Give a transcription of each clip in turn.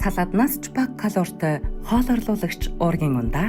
Саладнаас ч бага калоритой хоол орлуулагч уургийн ундаа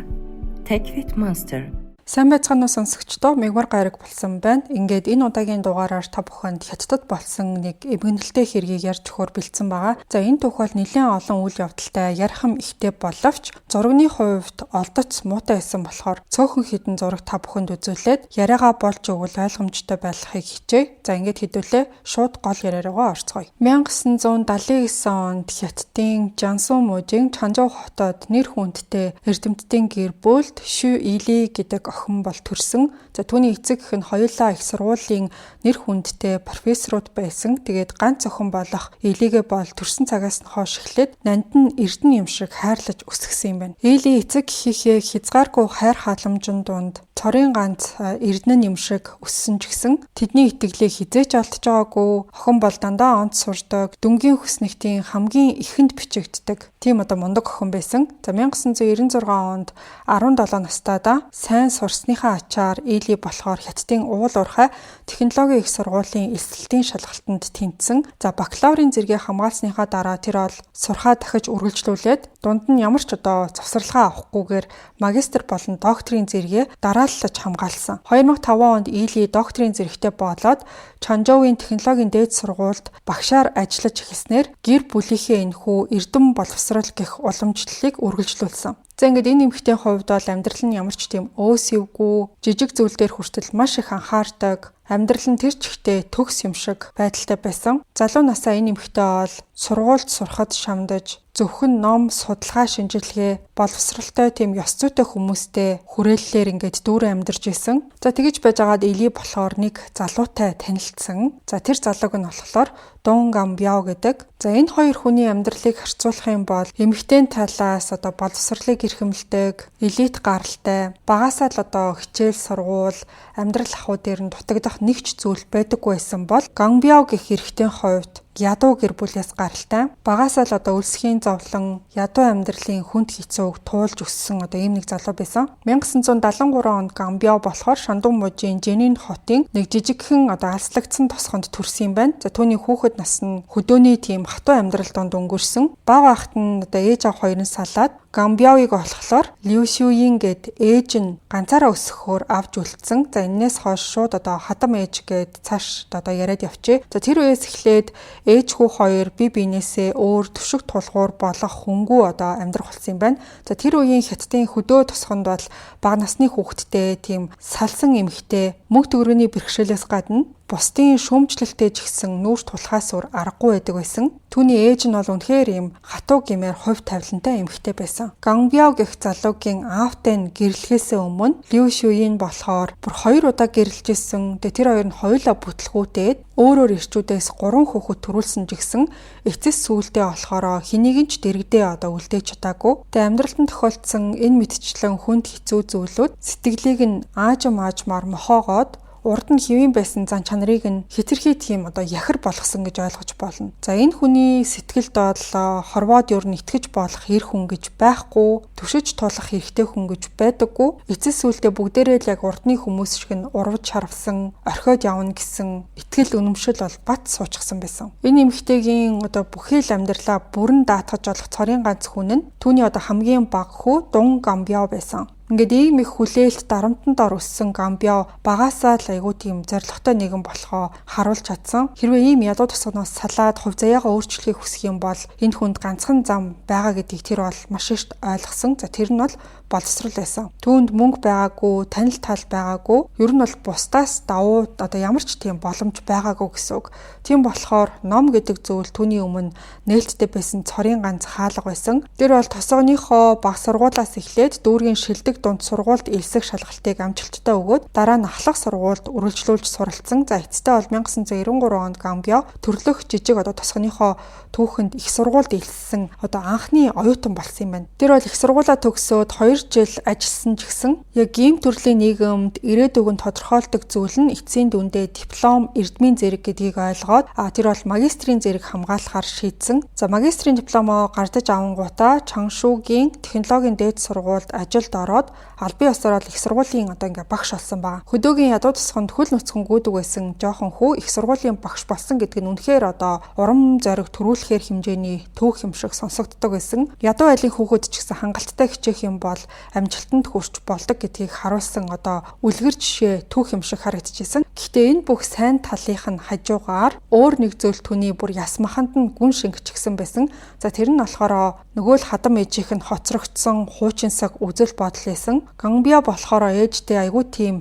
Take Fit Monster. Сайн байцгаана уу, сонсогчдоо, мегмар гайраг болсон байна. Ингээд энэ удаагийн дугаараар та бүхэнд Хятадд болсон нэг эмгэнэлтэй хэргийг ярьж өгөхөөр бэлдсэн байгаа. За, энэ түүх бол нэлээд олон үйл явдалтай ярих юм ихтэй боловч зургийн хувьд олдоц муутай байсан болохоор цөөхөн хэдэн зураг та бүхэнд үзүүлээд яриагаа болж өгвөл ойлгомжтой байхыг хичээе. За, ингээд хэдүүлээ шууд гол яриа руугаа орцгоё. 1979 онд Хятадын Жансу мужийн Чанжоу хотод нэр хүндтэй эрдэмтдийн гэр бүлд Шү Или гэдэг охин бол төрсөн. За, түүний эцэг эх нь хоёулаа их сургуулийн нэр хүндтэй профессорууд байсан. Тэгээд ганц охин болох Илигээ бол төрсөн цагаас нь хойш эхлээд нандин эрдэнэ юм шиг хайрлаж өсгөсөн юм байна. Или эцэг эхийнхээ хязгааргүй хайр халамжин дунд цорын ганц эрдэнэ юм шиг өссөн ч гэсэн тэдний итгэлийг хэзээ ч алдаж байгаагүй. Охин бол дандаа онц сурдаг, дүнгийн хүснэгтийн хамгийн ихэнд бичигддэг. Тийм одоо мундаг охин байсан. За, 1996 онд 17 настайдаа сайн сурсныхаа ачаар Или болохоор Хятадын уул уурхай технологийн их сургуулийн элсэлтийн шалгалтанд тэнцсэн. За, бакалаврын зэргээ хамгаалсныхаа дараа тэр бол сурхаа дахиж үргэлжлүүлээд дунд нь ямар ч одоо завсарлагаа авахгүйгээр магистр болон докторийн зэргээ дарааллаж хамгаалсан. 2005 онд Или докторийн зэрэгтэй болоод Чанжоугийн технологийн дээд сургуульд багшаар ажиллаж эхэлснээр гэр бүлийнхээ энэхүү эрдэм боловсрол гэх уламжлалыг үргэлжлүүлсэн. За, ингээд энэ эмэгтэйн хувьд бол амьдрал нь ямар ч тийм өөсөвгүй, жижиг зүйл дээр хүртэл маш их анхаардаг, амьдрал нь тэр чигтээ төгс юм шиг байдалтай байсан. Залуу насаа энэ эмэгтэй бол сургуульд сурахад шамдаж, зөвхөн ном, судалгаа, шинжилгээ, боловсралтай тийм ёс зүйтэй хүмүүстэй хүрээллээр ингээд дүүрэн амьдарч исэн. За, тэгэж байж байгаад Или болохоор нэг залуутай танилцсан. За, тэр залууг нь болохоор Дун Гамбяо гэдэг. За, энэ хоёр хүний амьдралыг харьцуулах юм бол эмэгтэйн талаас одоо боловсролыг эрхэмлэдэг, элит гаралтай, багасаа л одоо хичээл сургууль, амьдрал ахуй дээр нь дутагдах нэг ч зүйл байдаггүй байсан бол Гамбяо гэх эрэгтэйн хувьд ядуу гэр бүлээс гаралтай. Багасаа л одоо өлсгийн зовлон, ядуу амьдралын хүнд хэцүүг туулж өссөн одоо ийм нэг залуу байсан. 1973 онд Гамбио болохоор Шандун мужийн Женин хотын нэг жижигхэн одоо алслагдсан тосгонд төрсөн юм байна. За, түүний хүүхэд нас нь хөдөөний тийм хатуу амьдрал донд өнгөрсөн. Бага байхад нь одоо ээж аав хоёр нь салаад Гамбиоыг болохоор Лю Сюин гээд ээж нь ганцаараа өсгөхөөр авч үлдсэн. За, энээс хойш шууд одоо хадам ээж гээд цааш одоо яриад явчээ. За, тэр үеэс эхлээд ээж хүү хоёр бие биенээсээ өөр төшиг тулгуур болох хүнгүй одоо амьдрах болсон юм байна. За, тэр үеийн Хятадын хөдөө тосгонд бол бага насны хүүхэдтэй тийм салсан эмэгтэй мөнгө төгрөгийн бэрхшээлээс гадна бусдын шүүмжлэлтэй ч гэсэн нүүр тулахаас өөр аргагүй байдаг байсан. Түүний ээж нь бол үнэхээр ийм хатуу гэмээр хувь тавилантай эмэгтэй байсан. Гангбяо гэх залуугийн аавтай нь гэрлэхээсээ өмнө Лю Шүйн болохоор бүр хоёр удаа гэрлэж исэн. Тэгээ тэр хоёр нь хоёулаа бүтлгүүтээд өөр өөр эрчүүдээс гурван хүүхэд төрүүлсэн ч гэсэн эцэс сүүлдээ болохоор хэнийг нь ч дэргэдээ одоо үлдээж чадаагүй. Тэгээ амьдралд нь тохиолдсон энэ мэтчлэн хүнд хэцүү зүйлүүд сэтгэлийг нь аажим аажмаар мохоогоод урд нь хэвийн байсан зан чанарыг нь хэтэрхий тийм одоо яхар болгосон гэж ойлгож болно. За, энэ хүний сэтгэлд бол хорвоод ер нь итгэж болох эр хүн гэж байхгүй, түшиж тулах хэрэгтэй хүн гэж байдаггүй. Эцэс сүүлдээ бүгдээрээ л яг урдны хүмүүс шиг нь урвж шарвсан, орхиод явна гэсэн итгэл үнэмшил бол бат суучихсан байсан. Энэ эмэгтэйгийн одоо бүхий л амьдралаа бүрэн даатгаж болох цорын ганц хүн нь түүний одоо хамгийн бага хүү Дун Гамбяо байсан. Ингээд ийм их хүлээлт дарамтанд ор өссөн Гамбио багасаа л айгүй тийм зоригтой нэгэн болохоо харуулж чадсан. Хэрвээ ийм ядуу тосгоноос салаад хувь заяагаа өөрчлөхийг хүсэх юм бол энэ хүнд ганцхан зам байгаа гэдгийг тэр бол маш эрт ойлгосон. За, тэр нь бол боловсрал байсан. Түүнд мөнгө байгаагүй, танил тал байгаагүй. Ер нь бол бусдаас давуу одоо ямар ч тийм боломж байгаагүй гэсэн үг. Тийм болохоор ном гэдэг зүйл түүний өмнө нээлттэй байсан цорын ганц хаалга байсан. Тэр бол тосгоныхоо баг сургуулиас эхлээд дүүргийн шилдэг дунд сургуульд элсэх шалгалтыг амжилттай өгөөд дараа нь ахлах сургуульд үргэлжлүүлж суралцсан. За, эцэстээ бол 1993 онд Гамбио төрлөх жижиг одоо тосгоныхоо түүхэнд их сургуульд элссэн одоо анхны оюутан болсон юм байна. Тэр бол их сургуулаа төгсөөд 2 2 жил ажилласан ч гэсэн яг ийм төрлийн нийгэмд ирээдүг нь тодорхойлдог зүйл нь эцсийн дүндээ диплом, эрдмийн зэрэг гэдгийг ойлгоод тэр бол магистрийн зэрэг хамгаалахаар шийдсэн. За магистрийн дипломоо гардаж авангуудаа Чаншүгийн технологийн дээд сургуульд ажилд ороод албан ёсоор их сургуулийн одоо ингээ багш болсон байгаа. Хөдөөгийн ядуу тусганд хөл нүцгэн гүйдэг байсан жоохон хүү их сургуулийн багш болсон гэдэг нь үнэхээр одоо урам зориг төрүүлэхээр хэмжээний түүх юм шиг сонсогддог байсан. Ядуу айлын хүүхэд ч гэсэн хангалттай хичээх юм бол амжилтанд хүрч болдог гэдгийг харуулсан одоо үлгэр жишээ түүх юм шиг харагдчихсэн. Гэхдээ энэ бүх сайн талынх нь хажуугаар өөр нэг зүйл түүний бүр ясмаханд нь гүн шингэчихсэн байсан. За тэр нь болохоор нөгөө л хадам ээжийнх нь хоцрогдсон хуучинсаг үзэл бодол байсан. Гамбиа болохоор ээжтэй айгүй тийм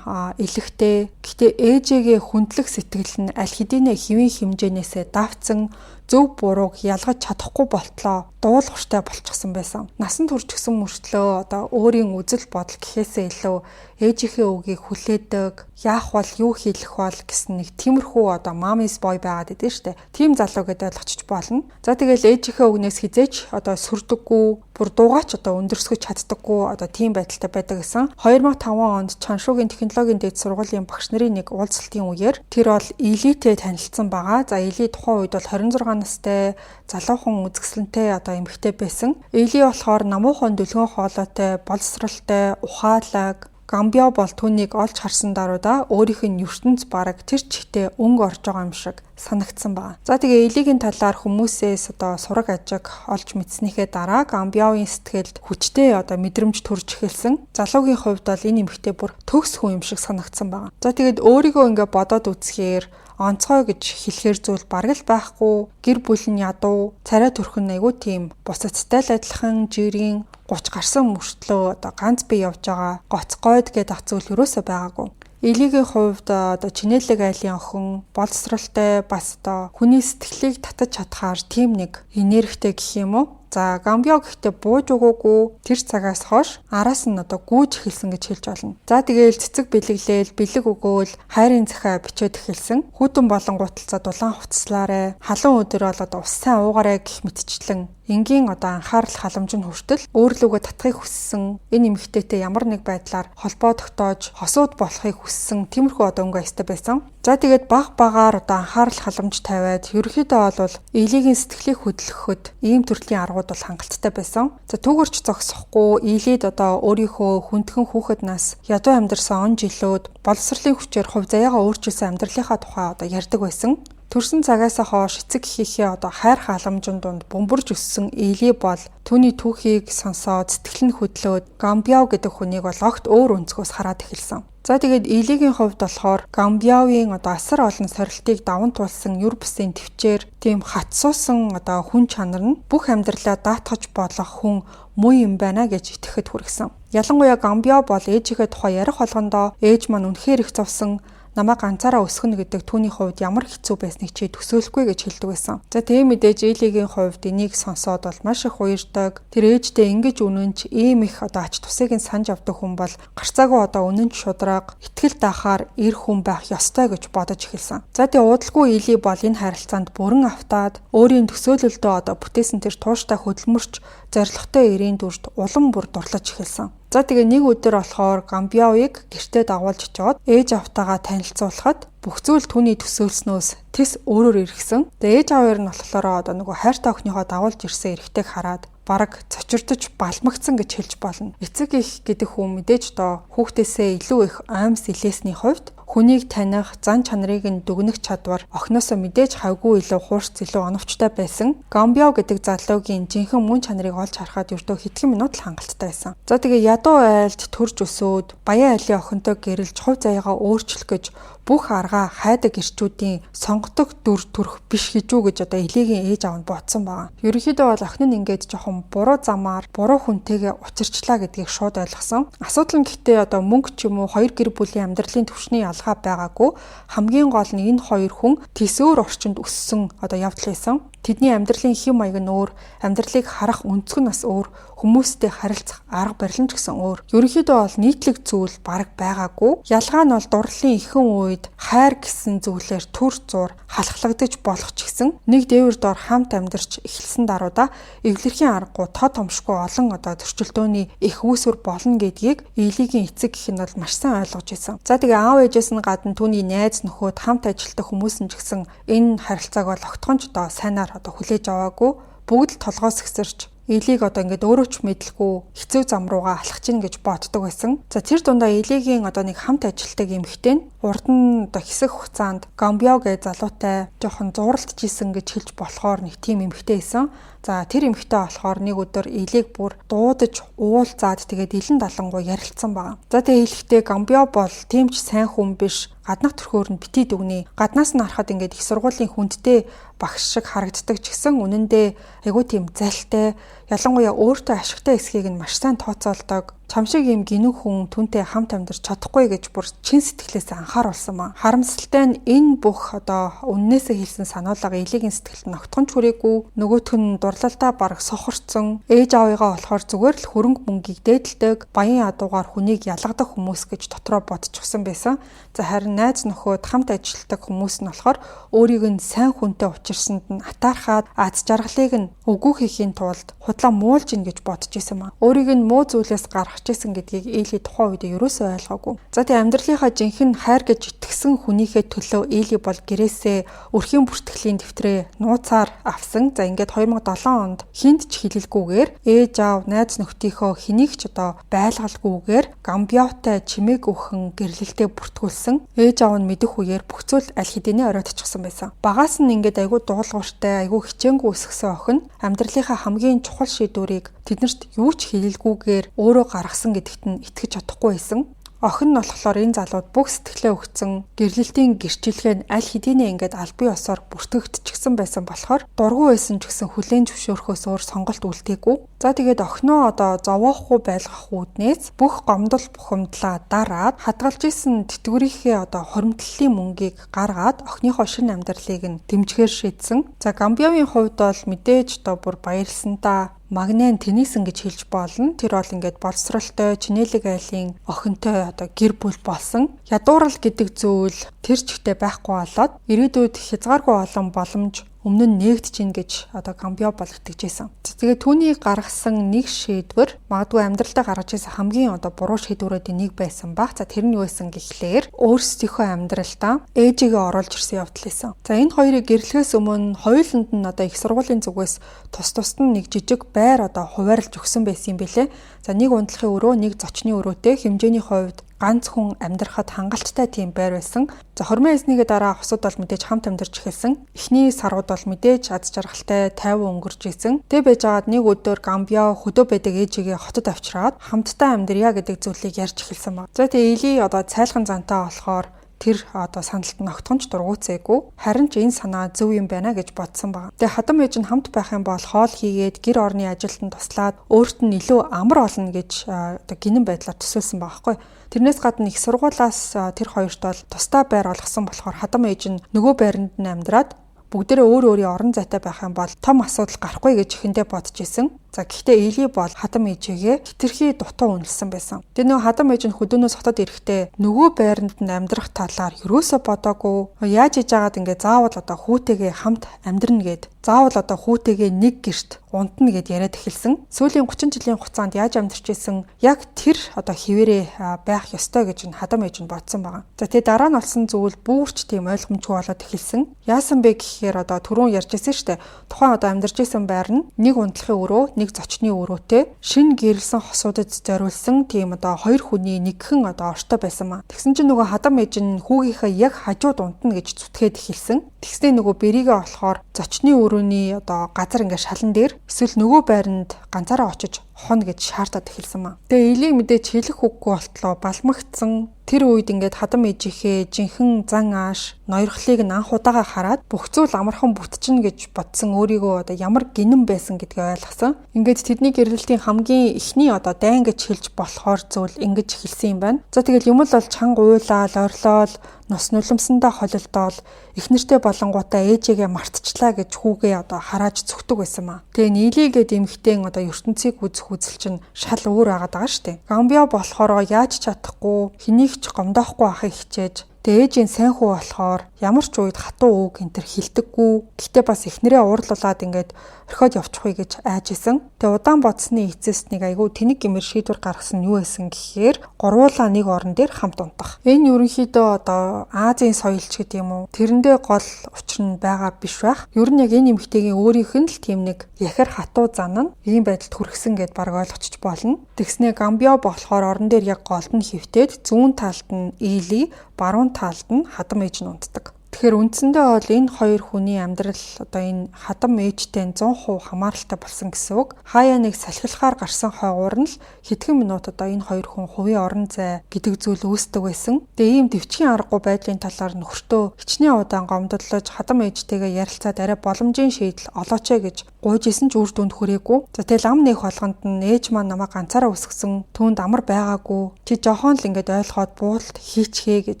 элэгтэй. Гэхдээ ээжээгээ хүндлэх сэтгэл нь аль хэдийнэ хэвийн хэмжээнээсээ давцсан зөв бурууг ялгаж чадахгүй болтлоо дуулууртай болчихсон байсан. Насанд хүрчихсэн мөртлөө одоо өөрийн үзэл бодол гэхээсээ илүү ээжийнхээ үгийг хүлээдэг, яах бол юу хийх бол гэсэн нэг тиймэрхүү одоо mommy's boy байгаад идэв штэ. Тийм залуу гэдээ ойлгочих болно. За тэгэл ээжийнхээ үгнээс хизээч одоо сүрдэггүй, бүр дуугаач одоо өндөрсгөж чаддаггүй одоо тийм байдалтай байдаг гэсэн. 2005 онд Чаншугийн технологийн дээд сургуулийн багш нарын нэг уулзалтын үеэр тэр бол Илитэй танилцсан байгаа. За Или тухайн үед бол 26 настай залуухан үзэсгэлэнтэй одоо эмэгтэй байсан. Или болохоор намуухан дүлгэн хоолойтой, боловсралтай, ухаалаг. Гамбио бол түүнийг олж харсан даруйда өөрийнх нь ертөнц бараг тэр чигтээ өнгө орж байгаа юм шиг санагдсан байна. За тэгээ Илигийн талаар хүмүүсээс одоо сураг ажиг олж мэдснийхээ дараа Гамбиогийн сэтгэлд хүчтэй одоо мэдрэмж төрж эхэлсэн. Залуугийн хувьд бол энэ эмэгтэй бүр төгс хүн юм шиг санагдсан байна. За тэгээд өөрийгөө ингээ бодоод үзэхээр онцгой гэж хэлэхэр зүйл бараг л байхгүй. Гэр бүл нь ядуу, царай төрх нь айгүй тийм бусадтай л адилхан жирийн 30 гарсан мөртлөө одоо ганц бие явж байгаа гоц гойд гэдэг ах зүйл ерөөсөө байгаагүй. Илигийн хувьд одоо Чинэлэг айлын охин боловсралтай бас одоо хүний сэтгэлийг татаж чадхаар тийм нэг энергитэй гэх юм уу. За Гамбио гэхдээ бууж өгөөгүй тэр цагаас хойш араас нь одоо гүйж эхэлсэн гэж хэлж болно. За тэгээл цэцэг бэлэглээл, бэлэг өгөөл, хайрын захиа бичээд эхэлсэн. Хүйтэн болонгуутал за дулаан хувцаслаарай, халуун өдөр бол одоо ус сайн уугаарай гэх мэтчлэн энгийн одоо анхаарал халамж нь хүртэл өөрлөгөө татахыг хүссэн энэ эмэгтэйтэй ямар нэг байдлаар холбоо тогтоож хосууд болохыг хүссэн тиймэрхүү одоо өнгө аястай байсан. За тэгээд баг багаар одоо анхаарал халамж тавиад ерөнхийдөө бол Илигийн сэтгэлийг хөдлөхөд ийм төрлийн аргууд бол хангалттай байсан. За түүгэрч зогсохгүй Илид одоо өөрийнхөө хүндхэн хүүхэд нас ядуу амьдарсан он жилүүд боловсролын хүчээр хувь заяагаа өөрчилсөн амьдралынхаа тухай одоо ярьдаг байсан. Төрсөн цагаас хойш эцэг эхийнхээ одоо хайр халамжин дунд бөмбөрж өссөн Эли бол түүний түүхийг сонсоод сэтгэл нь хөдлөөд Гамбио гэдэг хүнийг бол огт өөр өнцгөөс хараад эхэлсэн. За тэгээд Элигийн хувьд болохоор Гамбиогийн одоо асар олон сорилтыг даван туулсан юр бусын төвчээр тийм хатсуусан одоо хүн чанар нь бүх амьдралаа даатгаж болох хүн муу юм байна гэж итгэхэд хүргэсэн. Ялангуяа Гамбио бол ээжийнхээ тухай ярих болгондоо ээж маань үнэхээр их зовсон намайг ганцаараа өсгөнө гэдэг түүний хувьд ямар хэцүү байсныг чи төсөөлөхгүй гэж хэлдэг байсан. За тийм мэдээж Элигийн хувьд энийг сонсоод бол маш их уярдаг. Тэр ээжтэй ингэж үнэнч ийм их одоо ач тусыг нь санаж авдаг хүн бол гарцаагүй одоо үнэнч шудраг итгэл даахаар эр хүн байх ёстой гэж бодож эхэлсэн. За тэгээ удалгүй Эли бол энэ харилцаанд бүрэн автаад өөрийн төсөөлөлдөө одоо бүтээсэн тэр тууштай хөдөлмөрч зоригтой эрийн дүрт улам бүр дурлаж эхэлсэн. За тэгээ нэг өдөр болохоор Гамбиоыг гэртээ дагуулж очиод ээж аавтайгаа танилцуулахад бүх зүйл түүний төсөөлснөөс тэс өөрөөр эргэсэн. Тэгээ ээж аав нь болохоор одоо нөгөө хайртай охиныхоо дагуулж ирсэн эрэгтэйг хараад бараг цочирдож балмагцсан гэж хэлж болно. Эцэг их гэдэг хүн мэдээж одоо хүүхдээсээ илүү их оймс илээсний хувьд хүнийг таних, зан чанарыг нь дүгнэх чадвар охиноосоо мэдээж хавгүй илүү хуурц илүү оновчтой байсан. Гамбио гэдэг залуугийн жинхэнэ мөн чанарыг олж харахад ердөө хэдхэн минут л хангалттай байсан. За тэгээ ядуу айлд төрж өсөөд баян айлын охинтой гэрэлж хувь заяагаа өөрчлөх гэж бүх аргаа хайдаг эрчүүдийн сонгодог дүр төрх биш гэж үү гэж одоо Элигийн ээж аав нь бодсон байгаа. Ерөнхийдөө бол охин нь ингээд жоохон буруу замаар буруу хүнтэйгээ учирчлаа гэдгийг шууд ойлгосон. Асуудал нь гэхдээ одоо мөнгө ч юм уу хоёр гэр бүлийн амьдралын түвшний ялгаа байгаагүй. Хамгийн гол нь энэ хоёр хүн төсөөр орчинд өссөн одоо явдал байсан. Тэдний амьдралын хэв маяг нь өөр, амьдралыг харах өнцөг нь бас өөр, хүмүүстэй харилцах арга барил нь ч гэсэн өөр. Ерөнхийдөө бол нийтлэг зүйл бараг байгаагүй. Ялгаа нь бол дурлалын ихэнх үед хайр гэсэн зүйлээр түр зуур халахлагдаж болох ч гэсэн нэг дээвэр дор хамт амьдарч эхэлсэн даруйда эвлэрхийн аргагүй тод томшгүй олон одоо зөрчилдөөний их үүсвэр болно гэдгийг Элигийн эцэг гэх нь бол маш сайн ойлгож байсан. За тэгээ аав ээжээс нь гадна түүний найз нөхөд, хамт ажилладаг хүмүүс нь ч гэсэн энэ харилцааг бол огтхон ч одоо сайнаар одоо хүлээж аваагүй. Бүгд л толгоо сэгсэрч Элиг одоо ингээд өөрөө ч мэдлгүй хэцүү зам руугаа алхаж гин гэж боддог байсан. За тэр дундаа Элигийн одоо нэг хамт ажилладаг эмэгтэй нь урд нь одоо хэсэг хугацаанд Гамбио гэж залуутай жоохон зууралдж исэн гэж хэлж болохоор нэг тийм эмэгтэй байсан. За тэр эмэгтэй болохоор нэг өдөр Элиг бүр дуудаж уулзаад тэгээд илэн далангуй ярилцсан байгаа. За тэгээ хэлэхдээ Гамбио бол тийм ч сайн хүн биш, гаднах төрхөөр нь бити дүгний, гаднаас нь харахад ингээд их сургуулийн хүндтэй багш шиг харагддаг ч гэсэн үнэндээ айгүй тийм залтай, ялангуяа өөртөө ашигтай эсхийг нь маш сайн тооцоолдог, чам шиг ийм гинэн хүн түнтэй хамт амьдарч чадахгүй гэж бүр чин сэтгэлээс анхааруулсан маа. Харамсалтай нь энэ бүх одоо үннээсээ хэлсэн сануулга Элигийн сэтгэлд нь огтхон ч хүрээгүй. Нөгөөх нь дурлалдаа бараг сохорцсон. Ээж аавыгаа болохоор зүгээр л хөрөнгө мөнгийг дээдэлдэг, баян ядуугаар хүнийг ялгадаг хүмүүс гэж дотроо бодчихсон байсан. За харин найз нөхөд, хамт ажилладаг хүмүүс нь болохоор өөрийг нь сайн хүнтэй учирсанд нь атаархаад аз жаргалыг нь үгүй хийхийн тулд худлаа муулж ин гэж бодож исэн маа. Өөрийг нь муу зүйлээс гаргах исэн гэдгийг Эли тухайн үед ерөөсөө ойлгоогүй. За тэгээ амьдралынхаа жинхэнэ хайр гэж итгэсэн хүнийхээ төлөө Эли бол гэрээсээ өрхийн бүртгэлийн дэвтрээ нууцаар авсан. За ингээд 2007 онд хинт ч хилэлгүйгээр ээж аав, найз нөхдийнхөө хэнийг ч одоо байлгалгүйгээр Гамбиотай чимээг өхөн гэрлэлтэд бүртгүүлсэн. Ээж аав нь мэдэх үеэр бүх зүйл аль хэдийнэ оройтчихсан байсан. Багаас нь ингээд айгүй дуулууртай, айгүй хичээнгүй өсгсөн охин амьдралынхаа хамгийн чухал шийдвэрийг тэднэрт юу ч хэлэлгүйгээр өөрөө гаргасан гэдэгт нь итгэж чадахгүй байсан. Охин нь болохоор энэ залууд бүх сэтгэлээ өгцөн гэрлэлтийн гэрчилгээ нь аль хэдийнэ ингээд албан ёсоор бүртгэгдчихсэн байсан болохоор дургүй байсан ч гэсэн хүлээн зөвшөөрөхөөс өөр сонголт үлдээгүй. За тэгээд охиноо одоо зовоохгүй байлгах үүднээс бүх гомдол бухимдлаа дараад хадгалж исэн тэтгэврийнхээ одоо хуримтлалын мөнгийг гаргаад охиныхоо шинэ амьдралыг нь дэмжихээр шийдсэн. За Гамбиавын хувьд бол мэдээж одоо бүр баярлсантаа Магнен тэнийсэн гэж хэлж болно. Тэр бол ингээд боловсролтой, чинэлэг айлын охинтой одоо гэр бүл болсон. Ядуурал гэдэг зүйл тэр чигтээ байхгүй болоод ирээдүйд хязгааргүй олон боломж өмнө нь нээгдэж гин гэж одоо Гамбио бол итгэж байсан. Тэгээд түүний гаргасан нэг шийдвэр магадгүй амьдралдаа гаргаж ирсэн хамгийн одоо буруу шийдвэрүүдийн нэг байсан баг. За тэр нь юу байсан гэхлээр өөрсдийнхөө амьдралдаа ээжигээ оруулж ирсэн явдал байсан. За энэ хоёрыг гэрлэхээс өмнө хоёуланд нь одоо их сургуулийн зүгээс тус тусад нь нэг жижиг байр одоо хуваарлж өгсөн байсан юм билэ. За нэг унтлахын өрөө, нэг зочны өрөөтэй хэмжээний хувьд ганц хүн амьдрахад хангалттай тийм байр байсан. За хормын эзнийгээ дараа хосууд бол мэдээж хамт амьдарч эхэлсэн. Эхний сарууд бол мэдээж аз жаргалтай тайван өнгөрч исэн. Тэг байж байгаад нэг өдөр Гамбио хөдөө байдаг ээжигээ хотод авчираад хамтдаа амьдрья гэдэг зүйлийг ярьж эхэлсэн баг. За тэгээ Эли одоо цайлган зантай болохоор тэр одоо саналт нь огтхон ч дургуутсээгүй. Харин ч энэ санаа зөв юм байна гэж бодсон баг. Тэгээ хадам ээж нь хамт байх юм бол хоол хийгээд гэр орны ажилд нь туслаад өөрт нь илүү амар болно гэж одоо гинэн байдлаар төсөөлсөн байгаа хгүй. Тэрнээс гадна их сургуулаас тэр хоёрт бол тусдаа байр олгосон болохоор хадам ээж нь нөгөө байранд нь амьдраад бүгдээрээ өөр өөрийн орон зайтай байх юм бол том асуудал гарахгүй гэж эхэндээ бодож исэн. За гэхдээ Эли бол хадам ээжигээ хитрхи дутуу үнэлсэн байсан. Тэр нөгөө хадам ээж нь хөдөөнөөс хотод ирэхдээ нөгөө байранд нь амьдрах талаар ерөөсөө бодоогүй. Яаж иж агаад ингээ заавал одоо хүүтэйгээ хамт амьдрна гэд, заавал одоо хүүтэйгээ нэг гэрт унтна гэд яриад эхэлсэн. Сүүлийн 30 жилийн хугацаанд яаж амьдарч исэн яг тэр одоо хിവэрээ байх ёстой гэж нь хадам ээж нь бодсон байгаа. За тэгээ дараа нь болсон зүйл бүрч тийм ойлгомжгүй болоод эхэлсэн. Яасан бэ гэхээр одоо түрүүн ярьж ирсэн шүү дээ. Тухайн одоо амьдарч исэн байр нь нэг унтлахын өрөө, нэг зочны өрөөтэй шинэ гэрлсэн хосуудад зориулсан тийм одоо хоёр хүний нэгхэн одоо ортой байсан маа. Тэгсэн чинь нөгөө хадам ээж нь хүүгийнхээ яг хажууд унтна гэж зүтгээд эхэлсэн. Тэгснээ нөгөө бэрийгээ болохоор зочны өрөөний одоо газар ингээ шалан дээр эсвэл нөгөө байранд ганцаараа очиж хоно гэж шаардаад эхэлсэн маа. Тэгээ Элийг мэдээж хэлэх үггүй болтлоо балмагцсан. Тэр үед ингээд хадам ээжийнхээ жинхэнэ зан ааш ноёрхлыг нь анх удаага хараад бүх зүйл амархан бүтчихнэ гэж бодсон өөрийгөө одоо ямар гинэн байсан гэдгээ ойлгосон. Ингээд тэдний гэрлэлтийн хамгийн эхний одоо дайн гэж хэлж болохоор зүйл ингэж эхэлсэн юм байна. За тэгэл юм л бол чанга уйлаал, орлоол, нус нулимсандаа холилдоол их нэртэй болонгуудаа ээжигээ мартчихлаа гэж хүүгээ одоо харааж зүгтэг байсан маа. Тэгээ Нийли гээд эмэгтэй одоо ертөнцийг үзэх үзэл чинь шал өөр байгаад байгаа штэ. Гамбио болохоор яаж чадахгүй хэнийг ч гомдоохгүй ахыг хичээж. Тэгээ ээжийн сайн хүү болохоор ямар ч үед хатуу үг энэ төр хилдэггүй. Гэхдээ бас эхнэрээ уурлуулад ингээд орхиод явчихвэ гэж айж исэн. Тэгээ удаан бодсны эцэст нэг айгүй тэнэг гэмээр шийдвэр гаргасан нь юу байсан гэхээр гурвуулаа нэг орон дээр хамт унтах. Энэ ерөнхийдөө одоо Азийн соёлч гэдэг юм уу? Тэрэндээ гол учир нь байгаа биш байх. Ер нь яг энэ эмэгтэйгийн өөрийнх нь л тийм нэг яхэр хатуу зан нь ийм байдалд хүргэсэн гэд баг ойлгочих болно. Тэгснээ Гамбио болохоор орон дээр яг голд нь хөвтөөд зүүн талд нь Или, баруун талд нь хадам ээж нь унтдаг. Тэгэхээр үндсэндээ бол энэ хоёр хүний амьдрал одоо энэ хадам ээжтэй 100% хамааралтай болсон гэсэн үг. Хаяа нэг салхилахаар гарсан хойгуур нь л хэдхэн минут одоо энэ хоёр хүн хувийн орон зай гэдэг зүйл үүсдэг байсан. Тэгээ ийм төвчгийн аргагүй байдлын талаар нөхөртөө хичнээн удаан гомдлож хадам ээжтэйгээ ярилцаад арай боломжийн шийдэл олооч ээ гэж гуйж исэн ч үр дүнд хүрээгүй. За тэгэл ам нэх болгонд нь ээж маань намайг ганцаараа өсгсөн. Түүнд амар байгаагүй. Чи жохон л ингээд ойлгоод буулт хийчихээ гэж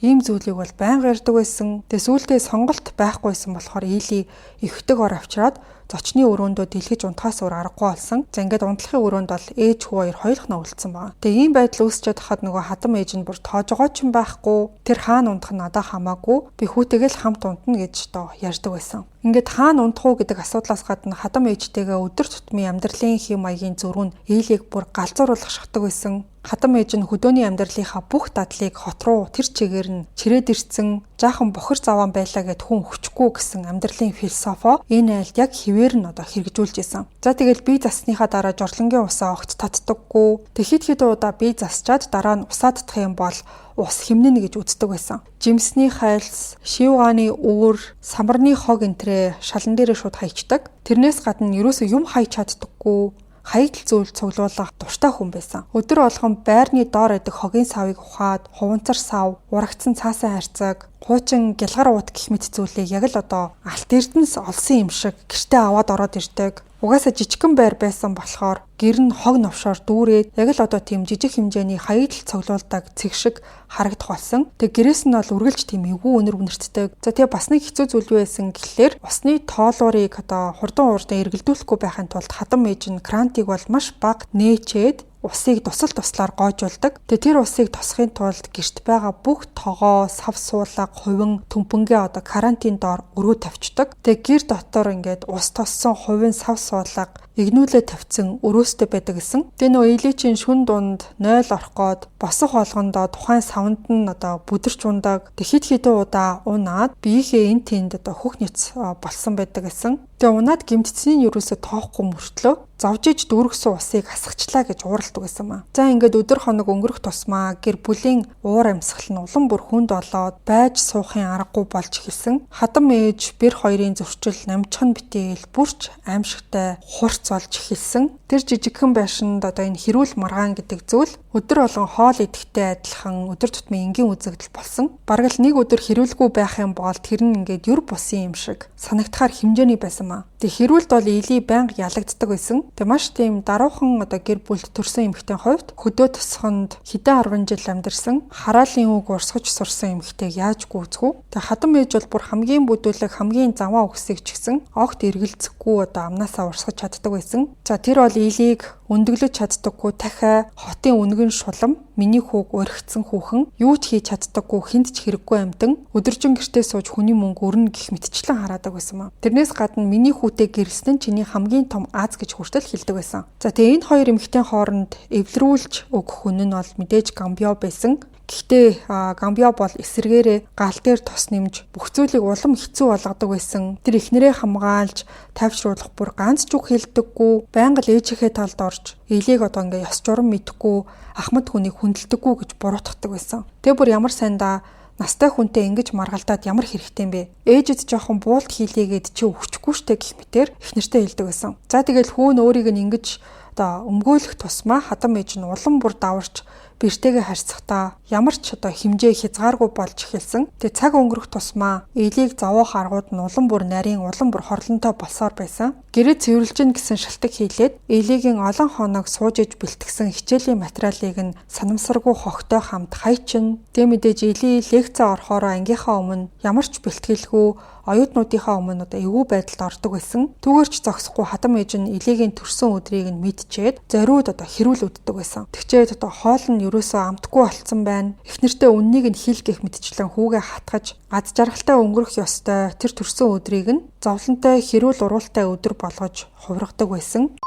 ийм зүйлийг бол байнга ярьдаг байсан. Тэгээ сүүлдээ сонголт байхгүйсэн болохоор Или эвхдэг ор авчираад зочны өрөөндөө дэлгэж унтахаас өөр аргагүй болсон. За ингээд унтлахын өрөөнд бол ээж хүү хоёр хоёулахнаа үлдсэн байгаа. Тэгээ ийм байдал үүсчээд хахад нөгөө хадам ээж нь бүр тоожгоо ч юм байхгүй. Тэр хаана унтах нь надад хамаагүй. Би хүүтэйгээ л хамт унтна гэж одоо ярьдаг байсан. Ингээд хаана унтах уу гэдэг асуудлаас гадна хадам ээжтэйгээ өдөр тутмын амьдралын хэм маягийн зөрүү нь Илийг бүр галзууруулах шахдаг байсан. Хадам ээж нь хөдөөний амьдралынхаа бүх дадлыг хот руу тэр чигээр нь чирээд ирсэн, жаахан бохир заваан байлаа гэд хүн өчөхгүй гэсэн амьдралын философо энэ айлд яг хэвээр нь одоо хэрэгжүүлж исэн. За тэгэл бие засныхаа дараа жорлонгийн усаа огт татдаггүй. Тэг хэд хэдэн удаа бие засчаад дараа нь усаа татах юм бол ус химнэнэ гэж үздэг байсан. Жимсний хайлс, шивгааны үүр, самарны хог энтрээ шалан дээрээ шууд хайчдаг. Тэрнээс гадна ерөөсөө юм хайч чаддаггүй хаягдл зүйл цуглуулах дуртай хүн байсан. Өдөр болгон байрны доор байдаг хогийн савыг ухаад, хуванцар сав, урагцсан цаасан хайрцаг, хуучин гялгар уут гэх мэт зүйлийг яг л одоо алт эрдэнэс олсон юм шиг гэртээ аваад ороод ирдэг. Угаасаа жижигхэн байр байсан болохоор гэр нь хог новшоор дүүрээд яг л одоо тийм жижиг хэмжээний хаягдл цуглуулдаг цэг шиг харагдах болсон. Тэг гэрээс нь бол үргэлж тийм эвгүй өнөр үнэртдэг. За тэгээ бас нэг хэцүү зүйл юу байсан гэхлээр усны тоолуурыг одоо хурдан уурдан эргэлдүүлэхгүй байхын тулд хадам ээж нь крантыг бол маш бага нээчээд усыг тусал туслаар гоожуулдаг. Тэгээ тэр усыг тосхын тулд гэрт байгаа бүх тогоо, сав суулга, хувин, төмпөнгээ одоо карантин доор өрөө тавьчихдаг. Тэгээ гэр дотор ингээд ус тоссон хувин, сав суулга игнүүлээ тавьсан өрөөстэй байдаг гэсэн. Тэгээ нөө Иличийн шүн дунд 0 орох гээд босох болгондоо тухайн савнд нь одоо бүдэрч ундаг. Тэг хит хитэн удаа унаад биеийнхээ эн тэнд одоо хөх няц болсон байдаг гэсэн. Тэгээ унаад гимтсэний нь ерөөсө тоохгүй мөртлөө зовж иж дүүргэсэн усыг асгачлаа гэж ууралдаг байсан маа. За ингээд өдөр хоног өнгөрөх тусмаа гэр бүлийн уур амьсгал нь улам бүр хүнд болоод байж суухын аргагүй болж эхэлсэн. Хадам ээж бэр хоёрын зөрчил намжхан битээл бүрч аимшигтай хурц болж эхэлсэн. Тэр жижигхэн байшинд одоо энэ хэрүүл маргаан гэдэг зүйл өдөр болгон хоол идэхтэй адилхан өдөр тутмын энгийн үзэгдэл болсон. Бараг л нэг өдөр хэрүүлгүй байх юм бол тэр нь ингээд юр бусын юм шиг санагдахаар хэмжээний байсан маа. Тэг хэрүүлд бол Или байнга ялагддаг байсан. Тэг маш тийм даруухан одоо гэр бүлд төрсэн эмэгтэй хувьд хөдөө тосхонд хэдэн 10 жил амьдарсан хараалын үг урсгаж сурсан эмэгтэйг яаж гүйцэх вэ? Тэг хадам ээж бол бүр хамгийн бүдүүлэг хамгийн заваа үгсийг ч гэсэн огт эргэлзэхгүй одоо амнаасаа урсгаж чаддаг байсан. За тэр бол Илийг өндөглөж чаддаггүй дахиа хотын үнгэн шулам миний хүүг уригдсан хүүхэн юу ч хийж чаддаггүй хүнд ч хэрэггүй амьтан өдөржин гэртээ сууж хүний мөнгө өрнө гэх мэтчлэн хараадаг байсан маа. Тэрнээс гадна миний хүүтэй гэрэлсэн нь чиний хамгийн том аз гэж хүртэл хэлдэг байсан. За тэгээ энэ хоёр эмэгтэй хооронд эвлэрүүлж өгөх хүн нь бол мэдээж Гамбио байсан. Гэхдээ Гамбио бол эсэргээрээ гал дээр тос нэмж бүх зүйлийг улам хэцүү болгодог байсан. Тэр эхнэрээ хамгаалж тайвшруулах бүр ганц ч үг хэлдэггүй, байнга л ээжийнхээ талд орж Илийг одоо ингээ ёс журам мэдэхгүй, ахмад хүнийг хүндэлдэггүй гэж буруутгадаг байсан. Тэгээ бүр ямар сайндаа настай хүнтэй ингэж маргалдаад ямар хэрэгтэй юм бэ? Ээжэд жоохон буулт хийлээгээд чи өгчихгүй штэ гэх мэтэр эхнэртэй хэлдэг байсан. За тэгэл хүүн өөрийг нь ингэж одоо өмгөөлөх тусмаа хадам ээж нь улам бүр даварч бэртэйгээ харьцахдаа ямар ч одоо хэмжээ хязгааргүй болж эхэлсэн. Тэгээ цаг өнгөрөх тусмаа Элийг зовоох аргууд нь улам бүр нарийн, улам бүр хорлонтой болсоор байсан. Гэрээ цэвэрлэж гин гэсэн шалтгаан хийлээд Элигийн олон хоног сууж иж бэлтгэсэн хичээлийн материалыг нь санамсаргүй хогтой хамт хайчин. Тэгээ мэдээж Эли лекцээ орохоороо ангийнхаа өмнө ямар ч бэлтгэлгүй оюутнуудынхаа өмнө одоо эвгүй байдалд ордог байсан. Түүгээрч зогсохгүй хадам ээж нь Элигийн төрсөн өдрийг нь мэдчихэд зориуд одоо хэрүүл үддэг байсан. Тэгчээд одоо хоол нь ерөөсөө амтгүй болцсон байна. Эхнэртээ үннийг нь хэл гэх мэтчлэн хүүгээ хатгаж аз жаргалтай өнгөрөх ёстой тэр төрсөн өдрийг нь зовлонтой хэрүүл уруултай өдөр болгож хувиргадаг байсан.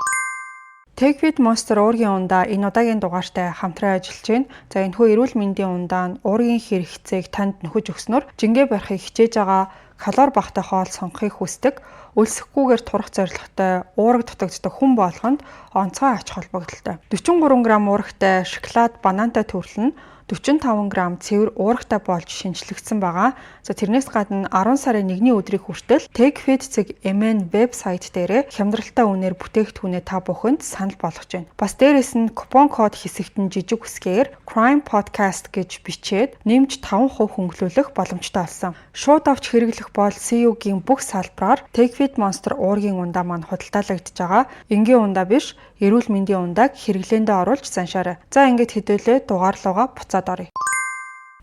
Techfit Monster уургийн ундаа энэ удаагийн дугаартай хамтран ажиллаж байна. За, энэхүү эрүүл мэндийн ундаа нь уургийн хэрэгцээг танд нөхөж өгснөөр жингээ барихыг хичээж байгаа, калори багатай хоол сонгохыг хүсдэг, өлсөхгүйгээр турах зорилготой уураг дутагддаг хүн болгонд онцгой ач холбогдолтой. 43 г уурагтай шоколад, банантай төрөл нь 45 г цэвэр уурагтай болж шинэчлэгдсэн байгаа. За, тэрнээс гадна 10 сарын 1-ний өдрийг хүртэл TechFit.mn вебсайт дээрээ хямдралтай үнээр бүтээгдэхүүнээ та бүхэнд санал болгож байна. Бас дээрэс нь купон код хэсэгт нь жижиг үсгээр Crime Podcast гэж бичээд нэмж 5% хөнгөлүүлэх боломжтой болсон. Шууд авч хэрэглэх бол CU-гийн бүх салбараар TechFit Monster уургийн ундаа маань худалдаалагдаж байгаа. Энгийн ундаа биш, эрүүл мэндийн ундааг хэрэглээндээ оруулж заншаарай. За, ингээд хэдүүлээ дугаар руугаа буцаад оръё.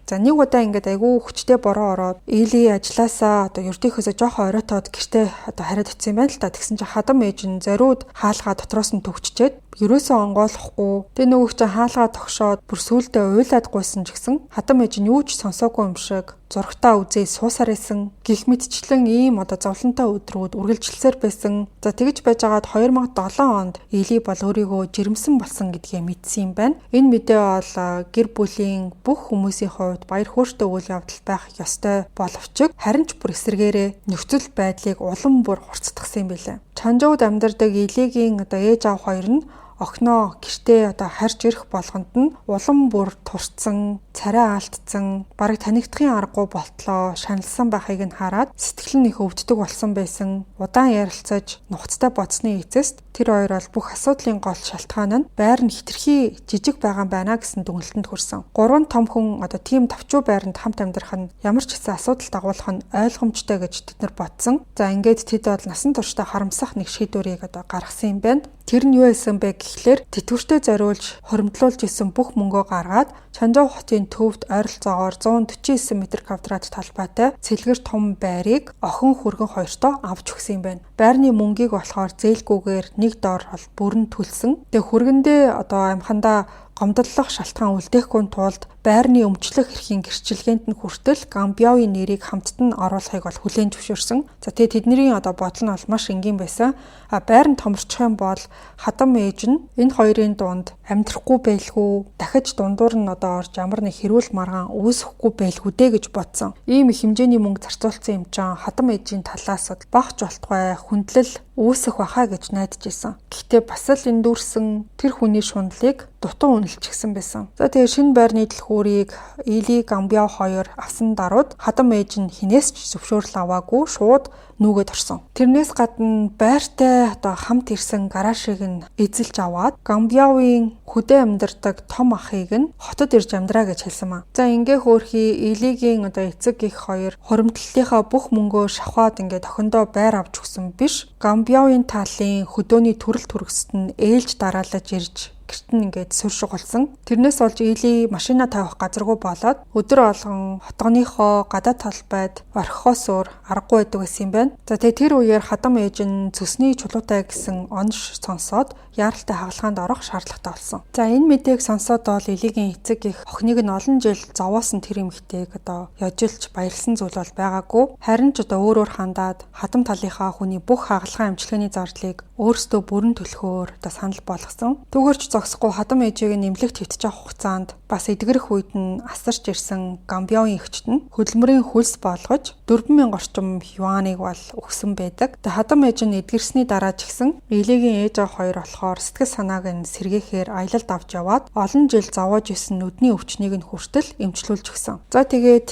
За, нэг удаа ингээд айгүй хүчтэй бороо ороод Эли ажилласаа одоо ердийнхөөсөө жоохон оройтоод гэртээ одоо хараад очсон юм байна л та. Тэгсэн чинь хадам ээж нь зориуд хаалгаа дотроос нь төгччээд ерөөсөө онгойлохгүй. Тэгээ нөгөө чинь хаалгаа тогшоод бүр сүулдэ уйлаад гуйсан ч гэсэн хадам ээж нь юу ч сонсоогүй юм шиг зурагтаа үзээ суусаар исэн. Гэх мэтчлэн ийм одоо зовлонтой өдрүүд үргэлжилсээр байсан. За, тэгж байжгаад 2007 онд Эли бол өөрийгөө жирэмсэн болсон гэдгээ мэдсэн юм байна. Энэ мэдээ бол гэр бүлийн бүх хүмүүсийн хувьд баяр хөөртэй үйл явдал байх ёстой боловч харин ч бүр эсрэгээрээ нөхцөл байдлыг улам бүр хурцдагсан юм билээ. Чанжууд амьдардаг Элигийн одоо ээж аав хоёр нь охиноо гэртээ одоо харж ирэх болгонд нь улам бүр турцсан, царай алдсан, бараг танигдахын аргагүй болтлоо шаналсан байхыг нь хараад сэтгэл нь их өвддөг болсон байсан. Удаан ярилцаж нухацтай бодсны эцэст тэр хоёр бол бүх асуудлын гол шалтгаан нь байр нь хэтэрхий жижиг байгаа юм байна гэсэн дүгнэлтэнд хүрсэн. Гурван том хүн одоо тийм товчуу байранд хамт амьдрах нь ямар ч гэсэн асуудал дагуулах нь ойлгомжтой гэж тэд нар бодсон. За, ингээд тэд бол насан туршдаа харамсах нэг шийдвэрийг одоо гаргасан юм байна. Тэр нь юу байсан бэ гэхлээр тэтгэвртээ зориулж хуримтлуулж исэн бүх мөнгөө гаргаад Чанжоо хотын төвд ойролцоогоор 149 м квадрат талбайтай цэлгэр том байрыг охин хүргэн хоёртоо авч өгсөн юм байна. Байрны мөнгийг болохоор зээлгүйгээр нэг дор бол бүрэн төлсөн. Тэгээ хүргэндээ одоо амьхандаа гомдлох шалтгаан үлдээхгүй тулд байрны өмчлөх эрхийн гэрчилгээнд нь хүртэл Гамбиогийн нэрийг хамтд нь оруулахыг бол хүлээн зөвшөөрсөн. За, тэгээ тэдний одоо бодол нь бол маш энгийн байсан. А байр нь томорчих юм бол хадам ээж нь энэ хоёрын дунд амьдрахгүй байлгүй, дахиж дундуур нь одоо орж ямар нэг хэрүүл маргаан үүсэхгүй байлгүй дээ гэж бодсон. Ийм их хэмжээний мөнгө зарцуулсан юм чинь хадам ээжийн талаас багч болтугай хүндлэл үүсэх байхаа гэж найдаж исэн. Гэхдээ бас л энэ дүүрсэн тэр хүний шундлыг дутуу үнэлчихсэн байсан. За, тэгээ шинэ байрны дэлгүүрийг Эли Гамбио хоёр авсан даруйд хадам ээж нь хинээс ч зөвшөөрөл аваагүй шууд нүүгээд орсон. Тэрнээс гадна байртай одоо хамт ирсэн гаражийг нь эзэлж аваад Гамбиогийн хөдөө амьдардаг том ахыг нь хотод ирж амьдраа гэж хэлсэн маа. За, ингээ хөөрхий Элигийн одоо эцэг эх хоёр хуримтлалынхаа бүх мөнгөө шавхаад ингээ охиндоо байр авч өгсөн биш. Гамбиогийн талын хөдөөний төрөл төрөсөд нь ээлж дараалаж ирж гэрт нь ингээд сур шугалсан. Тэрнээс болж Эли машина тавих газаргүй болоод өдөр болгон хотгоныхоо гадаад талбайд орхихоос өөр аргагүй байдаг байсан юм байна. За, тэгээ тэр үеэр хадам ээж нь цөсний чулуутай гэсэн онош сонсоод яаралтай хагалгаанд орох шаардлагатай болсон. За, энэ мэдээг сонсоод бол Элигийн эцэг эх охиныг нь олон жил зовоосон тэр эмэгтэйг одоо ёжилж баярлсан зүйл бол байгаагүй. Харин ч одоо өөр өөр хандаад хадам талынхаа хүний бүх хагалгаа эмчилгээний зардлыг өөрсдөө бүрэн төлөхөөр одоо санал болгосон. Түүгээр ч зогсохгүй хадам ээжийг нь эмнэлэгт хэвтэж авах хугацаанд бас эдгэрэх үед нь асарч ирсэн Гамбиогийн эгчт нь хөдөлмөрийн хөлс болгож 4000 орчим юаныг бол өгсөн байдаг. Тэгээ хадам ээж нь эдгэрсний дараа ч гэсэн Элигийн ээж аав хоёр болохоор сэтгэл санааг нь сэргээхээр аялалд авч яваад олон жил зовоож исэн нүдний өвчнийг нь хүртэл эмчлүүлж өгсөн. За, тэгээд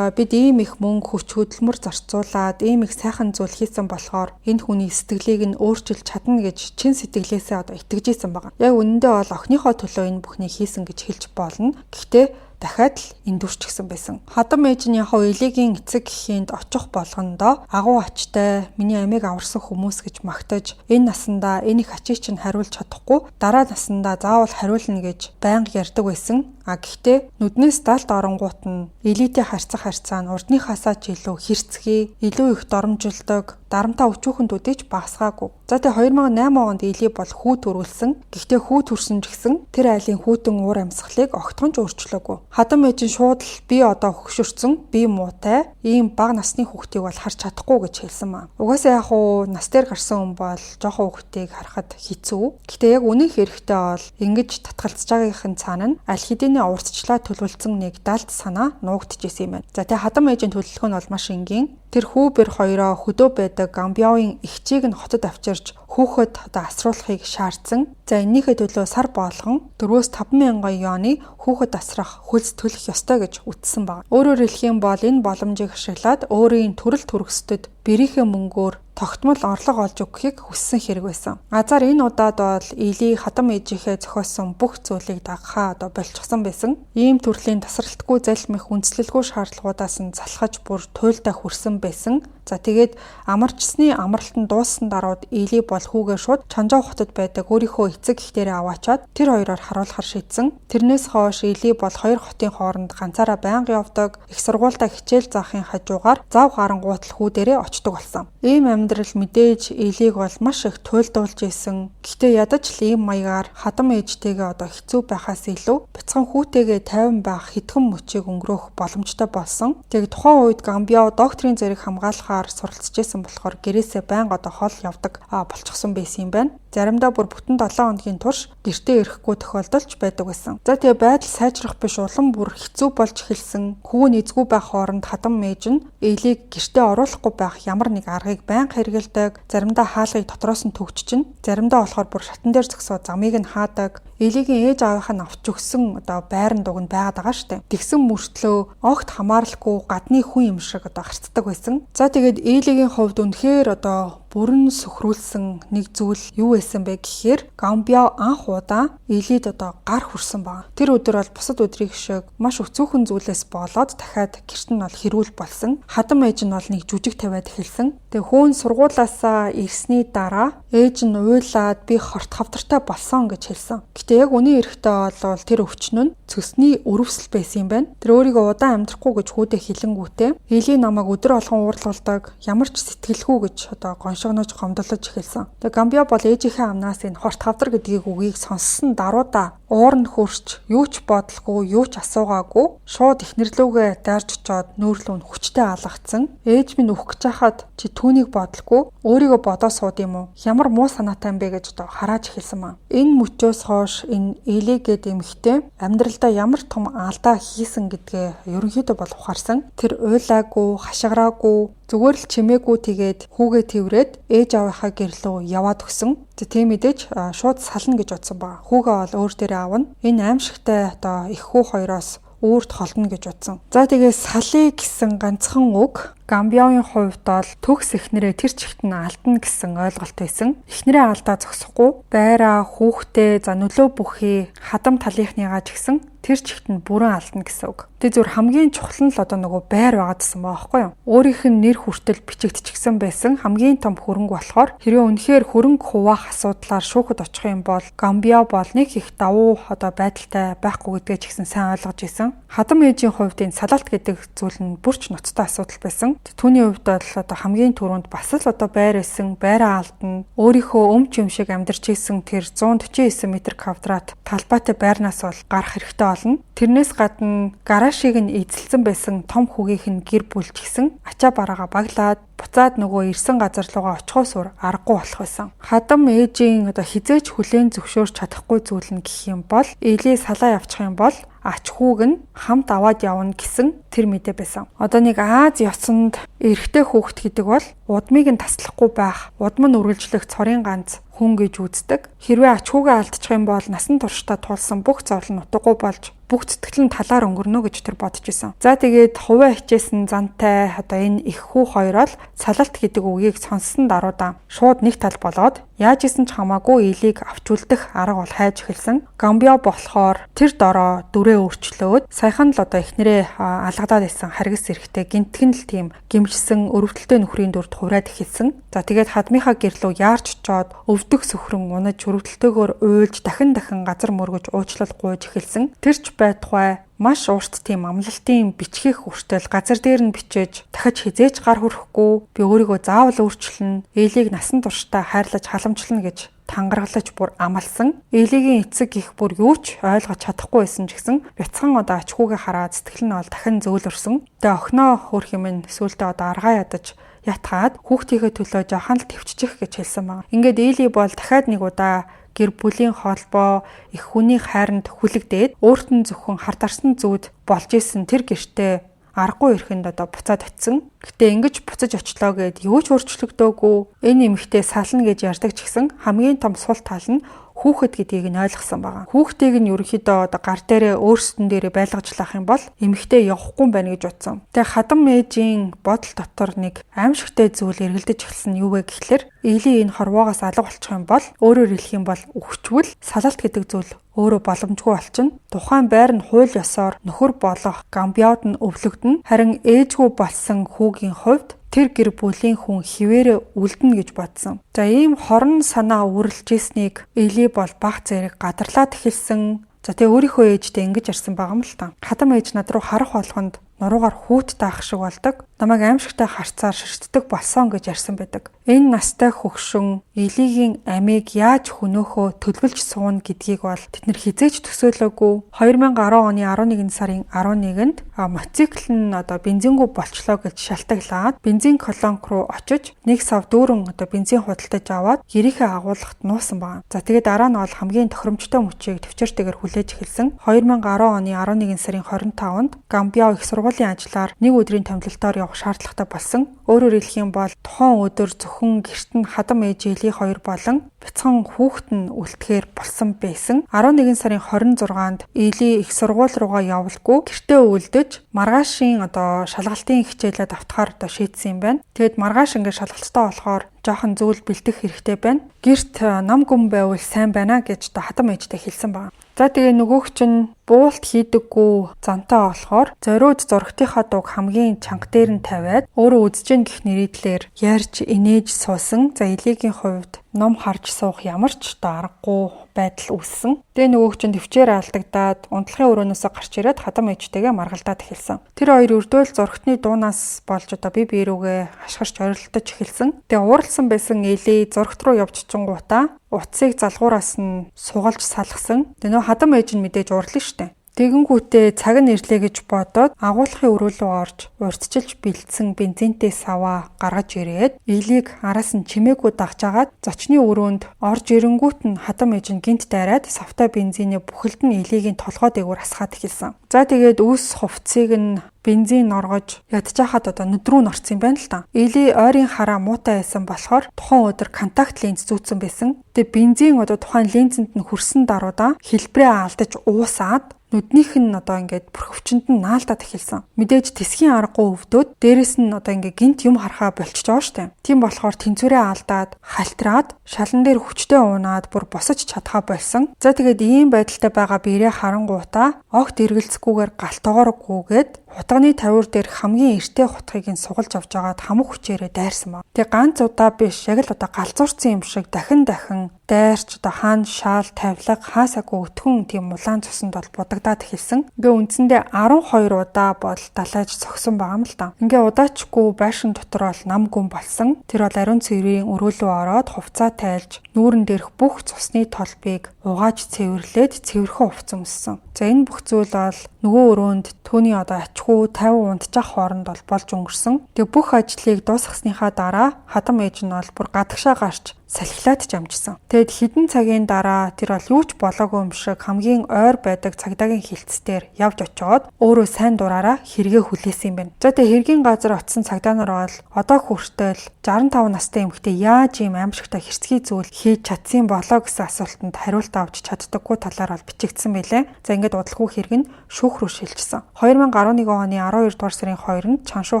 бид ийм их мөнгө, хүч, хөдөлмөр зарцуулаад ийм их сайхан зүйл хийсэн болохоор энэ хүний сэтгэлийг нь өөрчилж чадна гэж чин сэтгэлээсээ одоо итгэж исэн байгаа. Яг үнэндээ бол охиныхоо төлөө энэ бүхнийг хийсэн гэж хэлж болно. Гэхдээ дахиад л эндүрчихсэн байсан. Хадам ээж нь яг Элигийн эцэг эхийн очих болгондоо агуу ачтай миний амийг аварсан хүмүүс гэж магтаж, энэ насандаа энэ их ачийг чинь хариулж чадахгүй, дараа насандаа заавал хариулна гэж байнга ярьдаг байсан. А гэхдээ нүднээс далд оронгуут нь Элитэй харьцах харьцаа нь урдныхаасаа ч илүү хэрцгий, илүү их доромжилдог, дарамтаа өчүүхэн төдий ч багасгаагүй. За тэгээ 2008 онд Эли бол хүү төрүүлсэн. Гэхдээ хүү төрсөн ч гэсэн тэр айлын хүүтэн уур амьсгалыг огтхон ч өөрчлөөгүй. Хадам ээж нь шууд л би одоо хөгшөрсөн, би муутай, ийм бага насны хүүхдийг бол харж чадахгүй гэж хэлсэн маа. Угаасаа яг уу нас дээр гарсан хүн бол жоохон хүүхдийг харахад хэцүү. Гэхдээ яг үнэн хэрэгтээ бол ингэж татгалзаж байгаагийнхын цаана нь аль хэдийн урьдчилаа төлөвлөсөн нэг далд санаа нуугдчихсэн юм байна. За тэгээ хадам ээжийн төлөвлөгөө нь бол маш энгийн. Тэр хүү бэр хоёроо хөдөө байдаг Гамбиогийн эгчийг нь хотод авчирч хүүхэд одоо асруулахыг шаардсан. За энэнийхээ төлөө сар болгон 4-5 мянган юаны хүүхэд асрах хөлс төлөх ёстой гэж үтсэн байна. Өөрөөр хэлэх юм бол энэ боломжийг ашиглаад өөрийн төрөл төрөсдөд бэрийнхээ мөнгөөр тогтмол орлого олж өгөхийг хүссэн хэрэг байсан. Азар энэ удаад бол Эли хадам ээжийнхээ зохиосон бүх зүйлийг дагахаа одоо болчихсон байсан. Ийм төрлийн тасралтгүй залмих үндслэлгүй шаардлагуудаас нь залхаж бүр туйлдаа хүрсэн байсан. За тэгээд амарчсны амралт нь дууссан даруйд Эли бол хүүгээ шууд Чанжоо хотод байдаг өөрийнхөө эцэг эх дээрээ аваачаад тэр хоёроор харуулахар шийдсэн. Тэрнээс хойш Эли бол хоёр хотын хооронд ганцаараа байнга явдаг, их сургуультай хичээл заахын хажуугаар зав гарангуут л хүү дээрээ очдог болсон. Ийм амьдрал мэдээж Элийг бол маш их туйлдуулж исэн. Гэхдээ ядаж л ийм маягаар хадам ээжтэйгээ одоо хэцүү байхаас илүү бяцхан хүүтэйгээ тайван байх хэдхэн мөчийг өнгөрөөх боломжтой болсон. Тэгээд тухайн үед Гамбио докторийн зэрэг хамгаалахаар суралцж исэн болохоор гэрээсээ байнга одоо хол явдаг болчихсон байсан юм байна. Заримдаа бүр бүтэн 7 хоногийн турш гэртээ ирэхгүй тохиолдол ч байдаг байсан. За тэгээ байдал сайжрах биш улам бүр хэцүү болж эхэлсэн. Хүү нь эзгүй байх хооронд хадам ээж нь Элийг гэртээ оруулахгүй байх ямар нэг аргыг байнга хэрэгэлдэг. Заримдаа хаалгыг дотроос нь төгччихнө. Заримдаа болохоор бүр шатан дээр зогсоод замыг нь хаадаг. Элигийн ээж аавынх нь авч өгсөн одоо байран дуг нь байгаад байгаа штэ. Тэгсэн мөртлөө огт хамааралгүй гадны хүн юм шиг одоо харцдаг байсан. За тэгээд Элигийн хувьд үнэхээр одоо бүрэн сөхрүүлсэн нэг зүйл юу байсан бэ гэхээр Гамбио анх удаа Элид одоо гар хүрсэн байна. Тэр өдөр бол бусад өдрийг шиг маш өцөөхөн зүйлээс болоод дахиад гэрт нь бол хэрүүл болсон. Хадам ээж нь бол нэг жүжиг тавиад эхэлсэн. Тэгээ хүүн сургуулаасаа ирсний дараа ээж нь уйлаад би хорт хавдартай болсон гэж хэлсэн. Гэтэ яг үнэн хэрэгтээ бол тэр өвчин нь цөсний өрөвсөл байсан юм байна. Тэр өөрийгөө удаан амьдрахгүй гэж хүүдээ хэлэнгүүтээ Эли намайг өдөр болгон уурлуулдаг, ямар ч сэтгэлгүй гэж одоо гоншогнож гомдлож эхэлсэн. Тэгээ Гамбио бол ээжийнхээ амнаас энэ хорт хавдар гэдгийг үгийг сонссон даруйда уур нь хөрч, юу ч бодлогүй, юу ч асуугаагүй шууд эхнэрлүүгээ дайрч очоод нүүрлүү нь хүчтэй алгацсан. Ээж минь үхэх гэж хахад чи түүнийг бодлогүй, өөрийгөө бодоо сууд юм уу? Ямар муу санаатай юм бэ гэж одоо харааж эхэлсэн маа. Энэ мөчөөс хойш энэ Эли гээд эмэгтэй амьдралдаа ямар том алдаа хийсэн гэдгээ ерөнхийдөө бол ухаарсан. Тэр уйлаагүй, хашгираагүй, зүгээр л чимээгүй тэгээд хүүгээ тэрврээд ээж аавынхаа гэр лүү яваад өгсөн. Тийм мэдээж шууд сална гэж бодсон ба. Хүүгээ бол өөр дээрээ авна. Энэ аимшигтай одоо их хүү хоёроос өөрт холдоно гэж бодсон. За тэгээ салъя гэсэн ганцхан үг Гамбиогийн хувьд бол төгс эхнэрээ тэр чигт нь алдна гэсэн ойлголт байсан. Эхнэрээ алдаа зогсохгүй, байраа, хүүхдээ, за нөлөө бүхий хадам талынхныгаа ч гэсэн тэр чигт нь бүрэн алдна гэсэн үг. Тэг зүр хамгийн чухал нь л одоо нөгөө байр байгаадсан байгаа байхгүй юу? Өөрийнх нь нэр хүртэл бичигдчихсэн байсан хамгийн том хөрөнгө болохоор хэрвээ үнэхээр хөрөнгө хуваах асуудлаар шүүхэд очих юм бол Гамбиа бол нэг их давуу одоо байдалтай байхгүй гэдгээ ч гэсэн сайн ойлгож исэн. Хадам ээжийн хувьд энэ салалт гэдэг зүйл нь бүрч ноцтой асуудал байсан. Түүний хувьд бол одоо хамгийн түрүүнд бас л одоо байр байсан, байраа алдна. Өөрийнхөө өмч юм шиг амьдарч исэн тэр 149 м квадрат талбайтай байрнаас бол гарах хэрэгтэй болно. Тэрнээс гадна гаражийг нь эзэлсэн байсан том хүүгийнх нь гэр бүл ч гэсэн ачаа бараагаа баглаад буцаад нөгөө ирсэн газар руугаа очихоос өөр аргагүй болох байсан. Хадам ээжийн одоо хизээч хүлээн зөвшөөрч чадахгүй зүйл нь гэх юм бол Эли салаа явчих юм бол ач хүүг нь хамт аваад явна гэсэн тэр мэдээ байсан. Одоо нэг Аз ёсонд эрэгтэй хүүхэд гэдэг бол удмыг нь таслахгүй байх, удам нь үргэлжлэх цорын ганц хүн гэж үздэг. Хэрвээ ач хүүгээ алдчих юм бол насан туршдаа туулсан бүх зовлон нь утгагүй болж Бүх сэтгэл нь талаар өнгөрнө гэж тэр бодож исэн. За тэгээд хувиа хичээсэн зантай одоо энэ их хүү хоёр бол салалт гэдэг үгийг сонссон даруйдаа шууд нэг тал болоод яаж исэн ч хамаагүй Элийг авч үлдэх арга бол хайж эхэлсэн. Гамбио болохоор тэр дороо дүрээ өөрчлөөд саяхан л одоо эхнэрээ алгадаад байсан харгас эрэхтэй гинтгэн л тийм гимшсэн өрөвдөлтэй нөхрийн дүрд хувраад эхэлсэн. За тэгээд хадмынхаа гэрлүү яарч очоод өвдөх сөхрөн унаж өрөвдөлтөөгөөр уйлж дахин дахин газар мөргөж уучлал гуйж эхэлсэн. Тэр ч байтугай маш урт тийм амлалтын бичгэх хүртэл газар дээр нь бичиж дахиж хизээч гар хүрэхгүй би өөрийгөө заавал өөрчилнө, Элийг насан туршдаа хайрлаж халамжлана гэж тангаргалаж бүр амласан. Элигийн эцэг их бүр юу ч ойлгож чадахгүй байсан ч гэсэн бяцхан одоо ач хүүгээ хараад сэтгэл нь бол дахин зөөлөрсөн. Тэгээ охиноо хөөх юм нь сүүлдээ одоо аргаа ядаж ятгаад хүүхдийнхээ төлөө жоохон л төвччих гэж хэлсэн байна. Ингээд Эли бол дахиад нэг удаа гэр бүлийн холбоо их хүний хайранд хүлэгдээд өөрт нь зөвхөн хардарсан зүуд болж исэн тэр гэртээ аргагүй ирэхэнд одоо буцаад очисон. Гэтэ ингэж буцаж очлоо гэд юу ч өөрчлөгдөөгүй. Энэ эмэгтэй сална гэж ярьдаг ч гэсэн хамгийн том сул тал нь хүүхэд гэдгийг нь ойлгосон байгаа. Хүүхдийг нь ерөнхийдөө одоо гар дээрээ өөрсдөн дээрээ байлгажлах юм бол эмэгтэй явахгүй юм байна гэж бодсон. Тэгээ хадам ээжийн бодол дотор нэг аимшигтэй зүйл эргэлдэж эхэлсэн нь юу вэ гэхлээр Эли энэ хорвоогоос алга болчих юм бол өөрөөр хэлэх юм бол үхчихвэл салалт гэдэг зүйл өөрөө боломжгүй болчихно. Тухайн байр нь хууль ёсоор нөхөр болох Гамбиод нь өвлөгдөнө. Харин ээжгүй болсон хүүгийн хувьд тэр гэр бүлийн хүн хിവэрэ үлдэнэ гэж бодсон. За ийм хорон санаа үрэлж ирснийг Эли бол баг зэрэг гадарлаад эхэлсэн. За тэгээ өөрийнхөө ээжтэй ингэж ярьсан байгаа юм л та. Хадам ээж над руу харах болгонд нуруугаар хүүт таах шиг болдог. Намайг аимшигтай харцаар ширтдэг болсон гэж ярьсан байдаг. Энэ настай хөгшин Элигийн амийг яаж хөнөөхөө төлөвлөж сууна гэдгийг бол тэд нэр хизээч төсөөлөөгүй. 2010 оны 11 сарын 11-нд мотоцикл нь одоо бензингүй болчлоо гэж шалтгаалаад бензин колонк руу очиж нэг сав дүүрэн одоо бензин худалдаж аваад гэрийнхээ агуулгад нуусан байна. За тэгээд дараа нь бол хамгийн тохиромжтой мөчийг төвчээртэйгээр хүлээж эхэлсэн. 2010 оны 11 сарын 25-нд Гамбиа их сургуулийн ажлаар нэг өдрийн томилолтоор явах шаардлагатай болсон. Өөрөөр хэлэх юм бол тухайн өдөр зөвхөн гэрт нь хадам ээж Эли хоёр болон бяцхан хүүхэд нь үлдэхээр болсон байсан. 11 сарын 26-нд Эли их сургууль руугаа явалгүй гэртээ үлдэж маргаашийн одоо шалгалтын хичээлээ давтахаар одоо шийдсэн юм байна. Тэгэд маргааш ингээд шалгалттай болохоор жоохон зүйл бэлдэх хэрэгтэй байна. Гэрт ном гүн байвал сайн байна гэж одоо хадам ээжтэй хэлсэн байна. За тэгээ нөгөөх чинь буулт хийдэггүй зантай болохоор зориуд зурагтынхаа дууг хамгийн чанга дээр нь тавиад өөрөө үзэж гин гих нэрийдлэр ярьж инээж суусан. За Элигийн хувьд ном харж суух ямар ч одоо аргагүй байдал үүссэн. Тэгээ нөгөөх чинь төвчээр алдагдаад унтлахын өрөөнөөсөө гарч ирээд хадам ээжтэйгээ маргалдаад эхэлсэн. Тэр хоёр өрдөөл зурагтны дуунаас болж одоо бие биерүүгээ хашгирч орилдож эхэлсэн. Тэгээ ууралсан байсан Эли зурагт руу явж чингуудаа утсыг залгуураас нь сугалж салгасан. Тэгээ нөө хадам ээж нь мэдээж уурлаа штэ. Тэгэнгүүтээ цаг нь ирлээ гэж бодоод агуулгын өрөө рүү орж урьдчилж бэлдсэн бензинтэй саваа гаргаж ирээд Элийг араас нь чимээгүй дагж агаад зочны өрөөнд орж ирэнгүүт нь хадам ээж нь гинт дайраад савтай бензинээ бүхэлд нь Элигийн толгой дээгүүр асгаад эхэлсэн. За тэгээд үс хувцсыг нь бензин норгож ядчихад одоо нүд рүү норцсон юм байна л та. Эли ойрын хараа муутай байсан болохоор тухайн өдөр контакт линз зүүцсэн байсан. Тэгээ бензин одоо тухайн линзэнд нь хүрсэн даруйдаа хэлбрээ алдаж уусаад нүднийх нь одоо ингээд бүр хөвчөнд нь наалдаад эхэлсэн. Мэдээж тэсгийн аргагүй өвдөөд дээрэс нь одоо ингээд гинт юм харахаа болчихж байгаа штэ. Тийм болохоор тэнцвэрээ алдаад халтраад шалан дээр хүчтэй унаад бүр босож чадхаа болсон. За тэгээд ийм байдалтай байгаа биерээ харангуутаа огт эргэлзэхгүйгээр галтоогоор гүгээд хутганы тавиур дээр хамгийн эртээ хутгийг нь сугалж авч агаад хамаг хүчээрээ дайрсан ба. Тэгээ ганц удаа биш яг л одоо галзуурсан юм шиг дахин дахин дайрч одоо хаан шаал тавилга хаасаагүй өтгөн тийм улаан цуснд бол будагдаад эхэлсэн. Ингээ үндсэндээ 12 удаа бол далайж цогсон байгаа юм л да. Ингээ удаачгүй байшин дотор бол нам гүн болсон. Тэр бол ариун цэврийн өрөөлөө ороод хувцаа тайлж нүүрэн дээрх бүх цусны толбыг угааж цэвэрлээд цэвэрхэн хувцас өмссөн. За энэ бүх зүйл бол нөгөө өрөөнд түүний одоо ачгүй 50 унтчих хооронд бол болж өнгөрсөн. Тэгээ бүх ажлыг дуусгасныхаа дараа хадам ээж нь бол бүр гадагшаа гарч салхилаад ч амжсан. Тэгэд хэдэн цагийн дараа тэр бол юу ч болоогүй юм шиг хамгийн ойр байдаг цагдаагийн хилцээр явж очиод өөрөө сайн дураараа хэрэгээ хүлээсэн юм байна. За тэгээ хэргийн газар очисон цагдаа нар бол одоо хүртэл 65 настай эмэгтэй яаж ийм аимшигтай хэрцгий зүйл хийж чадсан болоо гэсэн асуултанд хариулт авч чаддаггүй талаар бол бичигдсэн байлээ. За ингээд удалгүй хэрэг нь шүүх рүү шилжсэн. 2011 оны 12 дугаар сарын 2-нд Чаншу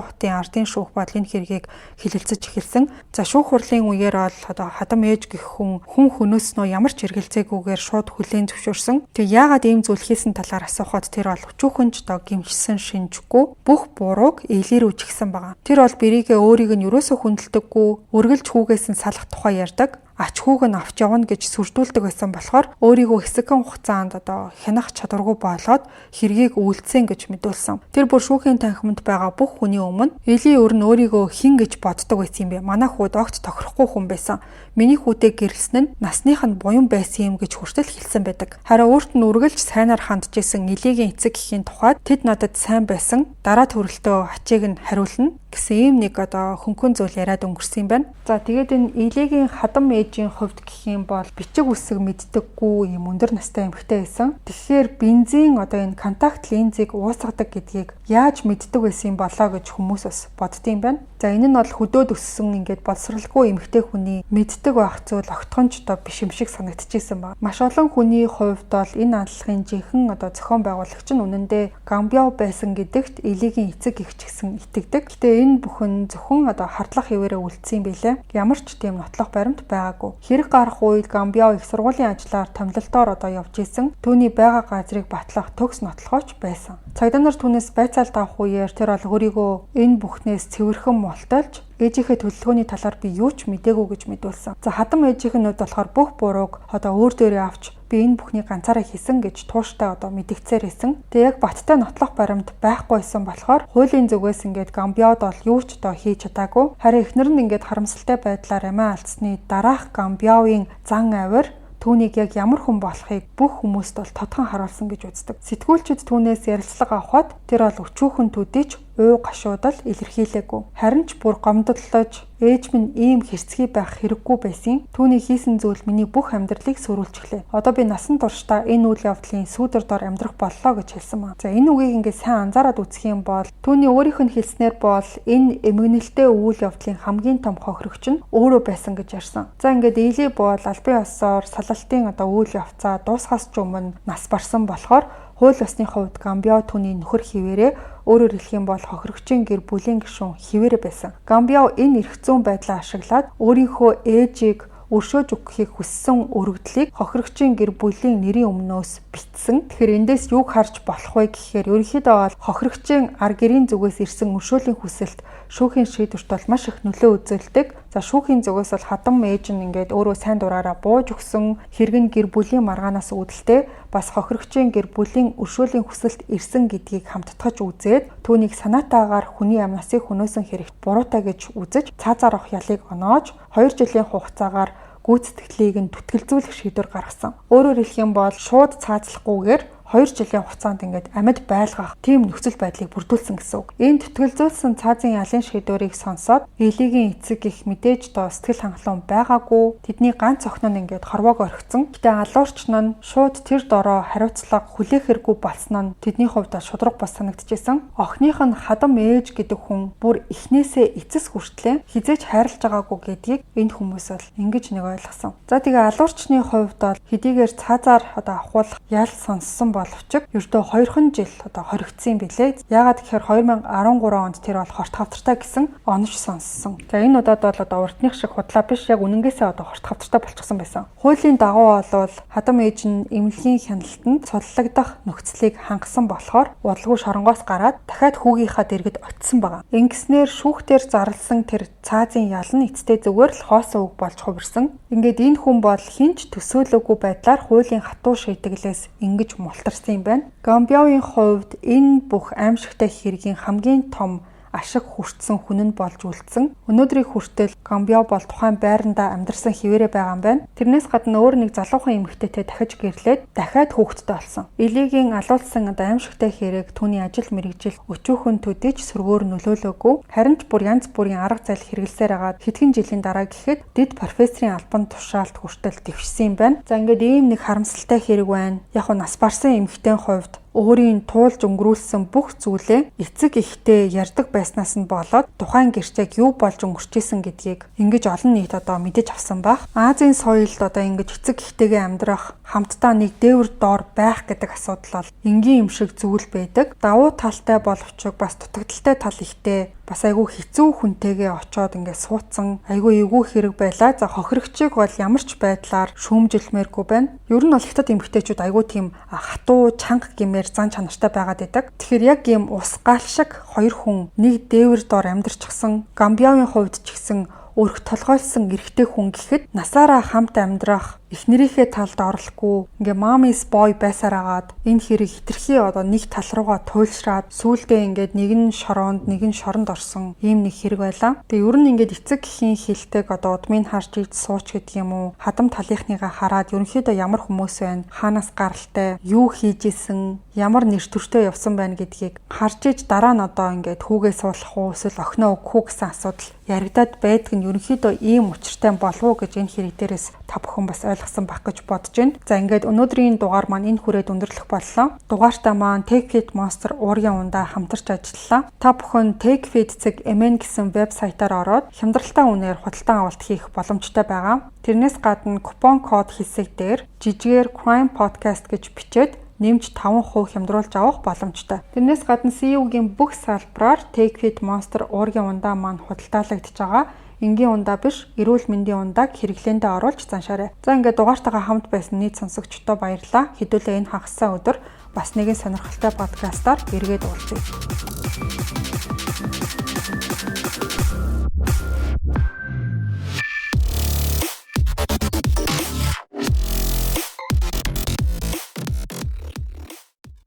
хотын ардын шүүх бол энэ хэргийг хэлэлцэж эхэлсэн. За шүүх хурлын үеэр бол одоо хадам ээж гэх хүн хүн хөнөөснөө ямар ч эргэлзээгүйгээр шууд хүлээн зөвшөөрсөн. Тэгээ яагаад ийм зүйл хийсэн талаар асуухад тэр бол өчүүхэн ч одоо гэмшсэн шинжгүй бүх бурууг Эли рүү чигсэн байгаа. Тэр бол Беригээ өөрийг нь ерөөсөө хүндэлдэггүй, үргэлж хүүгээс нь салах тухай ярьдаг, ач хүүг нь авч явна гэж сүрдүүлдэг байсан болохоор өөрийгөө хэсэгхэн хугацаанд одоо хянах чадваргүй болоод хэргийг үйлдсэн гэж мэдүүлсэн. Тэр бүр шүүхийн танхимд байгаа бүх хүний өмнө Эли өөр нь өөрийгөө хэн гэж боддог байсан юм бэ? Манай хүүд огт тохирохгүй хүн байсан. Миний хүүтэй гэрлэсэн нь насных нь буян байсан юм гэж хүртэл хэлсэн байдаг. Харин өөрт нь үргэлж сайнаар хандж исэн Элигийн эцэг эхийн тухайд тэд надад сайн байсан. Дараа төрөлтөө ачийг нь хариулна гэсэн ийм нэг одоо хөнгөн зүйл яриад өнгөрсөн юм байна. За тэгээд энэ Элигийн хадам ээжийн хувьд гэх юм бол бичиг үсэг мэддэггүй ийм өндөр настай эмэгтэй байсан. Тэгэхээр бензин одоо энэ контакт линзийг уусгадаг гэдгийг яаж мэддэг байсан юм болоо гэж хүмүүс бас боддсон юм байна. За энэ нь бол хөдөөд өссөн ингээд боловсралгүй эмэгтэй хүний мэддэг байх зүйл огтхон ч одоо биш юм шиг санагдчихсэн байна. Маш олон хүний хувьд бол энэ аллагын жинхэнэ одоо зохион байгуулагч нь үнэндээ Гамбио байсан гэдэгт Элигийн эцэг эх ч гэсэн итгэдэг. Гэтэ энэ бүхэн зөвхөн одоо хардлах хэвээрээ үлдсэн юм билээ. Ямар ч тийм нотлох баримт байгаагүй. Хэрэг гарах үед Гамбио их сургуулийн ажлаар томилолтоор одоо явж исэн. Түүний байгаа газрыг батлах төгс нотлохооч байсан. Цагдаа нар түүнээс байцаалт авах үеэр тэр бол өөрийгөө энэ бүхнээс цэвэрхэн мулталж ээжийнхээ төлөвлөгөөний талаар би юу ч мдээгүй гэж мэдүүлсэн. За хадам ээжийнх нь хувьд болохоор бүх бурууг одоо өөр дээрээ авч би энэ бүхнийг ганцаараа хийсэн гэж тууштай одоо мэдгдсээр байсан. Тэгээ яг баттай нотлох баримт байхгүй байсан болохоор хуулийн зүгээс ингээд Гамбиод бол юу ч одоо хийж чадаагүй. Харин эхнэр нь ингээд харамсалтай байдлаар амиа алдсны дараах Гамбиогийн зан авир түүнийг яг ямар хүн болохыг бүх хүмүүст бол тодхон харуулсан гэж үздэг. Сэтгүүлчид түүнээс ярилцлага авахад тэр бол өчүүхэн төдий ч уу гашуудал илэрхийлээгүй. Харин ч бүр гомдлож ээж минь ийм хэрцгий байх хэрэггүй байсан. Түүний хийсэн зүйл миний бүх амьдралыг сөрүүлчихлээ. Одоо би насан туршдаа энэ үйл явдлын сүүдэр дор амьдрах боллоо гэж хэлсэн маа. За энэ үгийг ингээд сайн анзаараад үзэх юм бол түүний өөрийнх нь хэлснээр бол энэ эмгэнэлтэй үйл явдлын хамгийн том хохирогч нь өөрөө байсан гэж ярьсан. За ингээд Эли бол албан ёсоор салалтын одоо үйл явцаа дуусахаас ч өмнө нас барсан болохоор хууль ёсны хувьд Гамбио түүний нөхөр хിവэрээ өөрөөр хэлэх юм бол хохирогчийн гэр бүлийн гишүүн хിവэрээ байсан. Гамбио энэ эрх зүйн байдлаа ашиглаад өөрийнхөө ээжийг өршөөж өгөхийг хүссэн өргөдлийг хохирогчийн гэр бүлийн нэрийн өмнөөс бичсэн. Тэгэхээр эндээс юуг харж болох вэ гэхээр ерөнхийдөө бол хохирогчийн ар гэрийн зүгээс ирсэн өршөөлийн хүсэлт шүүхийн шийдвэрт бол маш их нөлөө үзүүлдэг. За шүүхийн зүгээс бол хадам ээж нь ингээд өөрөө сайн дураараа бууж өгсөн хэрэг нь гэр бүлийн маргаанаас үүдэлтэй бас хохирогчийн гэр бүлийн өршөөлийн хүсэлт ирсэн гэдгийг хамттгаж үзээд түүнийг санаатаагаар хүний амнасыг хөнөөсөн хэрэгт буруутай гэж үзэж цаазаар авах ялыг оноож 2 жилийн хугацаагаар гүйцэтгэлийг нь түтгэлзүүлэх шийдвэр гаргасан. Өөрөөр хэлэх юм бол шууд цаазлахгүйгээр 2 жилийн хугацаанд ингээд амьд байлгах тийм нөхцөл байдлыг бүрдүүлсэн гэсэн үг. Энэ түтгэлзүүлсэн цаазын ялын шийдвэрийг сонсоод Элигийн эцэг их мэдээж доо сэтгэл хангалуун байгаагүй. Тэдний ганц охин нь ингээд хорвоог орхисон. Гэтэ алуурч нь шууд тэр дороо хариуцлага хүлээхэргүй болсон нь тэдний хувьд шудраг бос санагдчихсэн. Охиных нь хадам ээж гэдэг хүн бүр эхнээсээ эцэс хүртлээ хизээж хайрлаж байгаагүй гэдгийг энэ хүмүүс бол ингэж нэг ойлгосон. За тэгээ алуурчны хувьд бол хэдийгээр цаазаар одоо авахулах ял сонссон боловч ердөө 2 жил одоо хоригдсан юм билээ. Яагаад гэхээр 2013 онд тэр бол хорт хавтартай гэсэн онош сонссон. За энэ удаад бол одоо урдных шиг худлаа биш, яг үнэнгээсээ одоо хорт хавтартай болчихсон байсан. Хуулийн дагуу бол хадам ээж нь эмнэлгийн хяналтанд цудлагдах нөхцөлийг хангасан болохоор удалгүй шоронгоос гараад дахиад хүүгийнхаа дэргэд очисон байгаа. Ингэснээр шүүхтэр зарласан тэр цаазын ял нь эцтэй зүгээр л хоосон үг болж хувирсан. Ингээд энэ хүн бол хинч төсөөлөөгүй байдлаар хуулийн хатуу шийтгэлээс ингэж мултарсан юм байна. Гамбиогийн хувьд энэ бүх аимшигтай хэргийн хамгийн том ашиг хүртсэн хүн нь болж үлдсэн. Өнөөдрийг хүртэл Гамбио бол тухайн байрандаа амьдарсан хിവэрэ байгаа юм байна. Тэрнээс гадна өөр нэг залуухан эмэгтэйтэй дахиж гэрлээд дахиад хүүхэдтэй болсон. Элигийн алуулсан одоо аимшигтай хэрэг түүний ажил мэргэжил өчүүхэн төдий ч сөргөөр нөлөөлөөгүй. Харин ч бүр янз бүрийн арга зал хэрэглэсээр агаад хэдхэн жилийн дараа гэхэд дэд профессорын албан тушаалд хүртэл дэвшсэн юм байна. За ингээд ийм нэг харамсалтай хэрэг байна. Яг нь нас барсан эмэгтэйн хувьд Өөрийн туулж өнгөрүүлсэн бүх зүйлээ эцэг эхтэй ярьдаг байснаас нь болоод тухайн гэрт яг юу болж өнгөрч исэн гэдгийг ингэж олон нийт одоо мэдэж авсан байх. Азийн соёлд одоо ингэж эцэг эхтэйгээ амьдрах, хамтдаа нэг дээвэр доор байх гэдэг асуудал бол энгийн юм шиг зүйл байдаг. Давуу талтай боловч бас дутагдалтай тал ихтэй, бас айгүй хэцүү хүнтэйгээ очоод ингээд суудсан, айгүй эвгүй хэрэг байлаа. За, хохирогчийг бол ямар ч байдлаар шүүмжилмээргүй байна. Ер нь бол хятад эмэгтэйчүүд айгүй тийм хатуу, чанга гэмээр зан чанартай байгаад байдаг. Тэгэхээр яг ийм ус гал шиг хоёр хүн нэг дээвэр доор амьдарчихсан, Гамбиавын хувьд ч гэсэн өрх толгойлсон эрэгтэй хүн гэхэд насаараа хамт амьдрах, эхнэрийнхээ талд орлохгүй, ингээ mommy's boy байсаар агаад энэ хэрэг хитрхи одоо нэг тал руугаа туйлшраад, сүүлдээ ингээд нэг нь шороонд, нэг нь шоронд орсон ийм нэг хэрэг байлаа. Тэгээ ер нь ингээд эцэг эхийн хилдэг, одоо удмыг харж ид сууч гэдэг юм уу, хадам талынхныгаа хараад ерөнхийдөө ямар хүмүүс байна, хаанаас гаралтай, юу хийж исэн, ямар нэр төртэй явсан байна гэдгийг харж иж, дараа нь одоо ингээд хүүгээ суулгах уу, эсвэл охиноо өгөх үү гэсэн асуудал яригадаад байдаг нь ерөнхийдөө ийм учиртай болов уу гэж энэ хэрэг дээрээс та бүхэн бас ойлгосон байх гэж бодож байна. За, ингээд өнөөдрийн дугаар маань энэ хүрээд өндөрлөх боллоо. Дугаартаа маань TechFit Monster уургийн ундаа хамтарч ажиллалаа. Та бүхэн techfit.mn гэсэн вебсайтаар ороод хямдралтай үнээр худалдан авалт хийх боломжтой байгаа. Тэрнээс гадна купон код хэсэг дээр жижигээр crime podcast гэж бичээд нэмж 5% хямдруулж авах боломжтой. Тэрнээс гадна CU-гийн бүх салбараар TechFit Monster уургийн ундаа маань худалдаалагдаж байгаа. Энгийн ундаа биш, эрүүл мэндийн ундааг хэрэглээндээ оруулж заншаарай. За, ингээд дугаартайгаа хамт байсан нийт сонсогчдод баярлалаа. Хэдүүлээ энэ хагас сайн өдөр бас нэгэн сонирхолтой подкастаар эргээд уулзъя.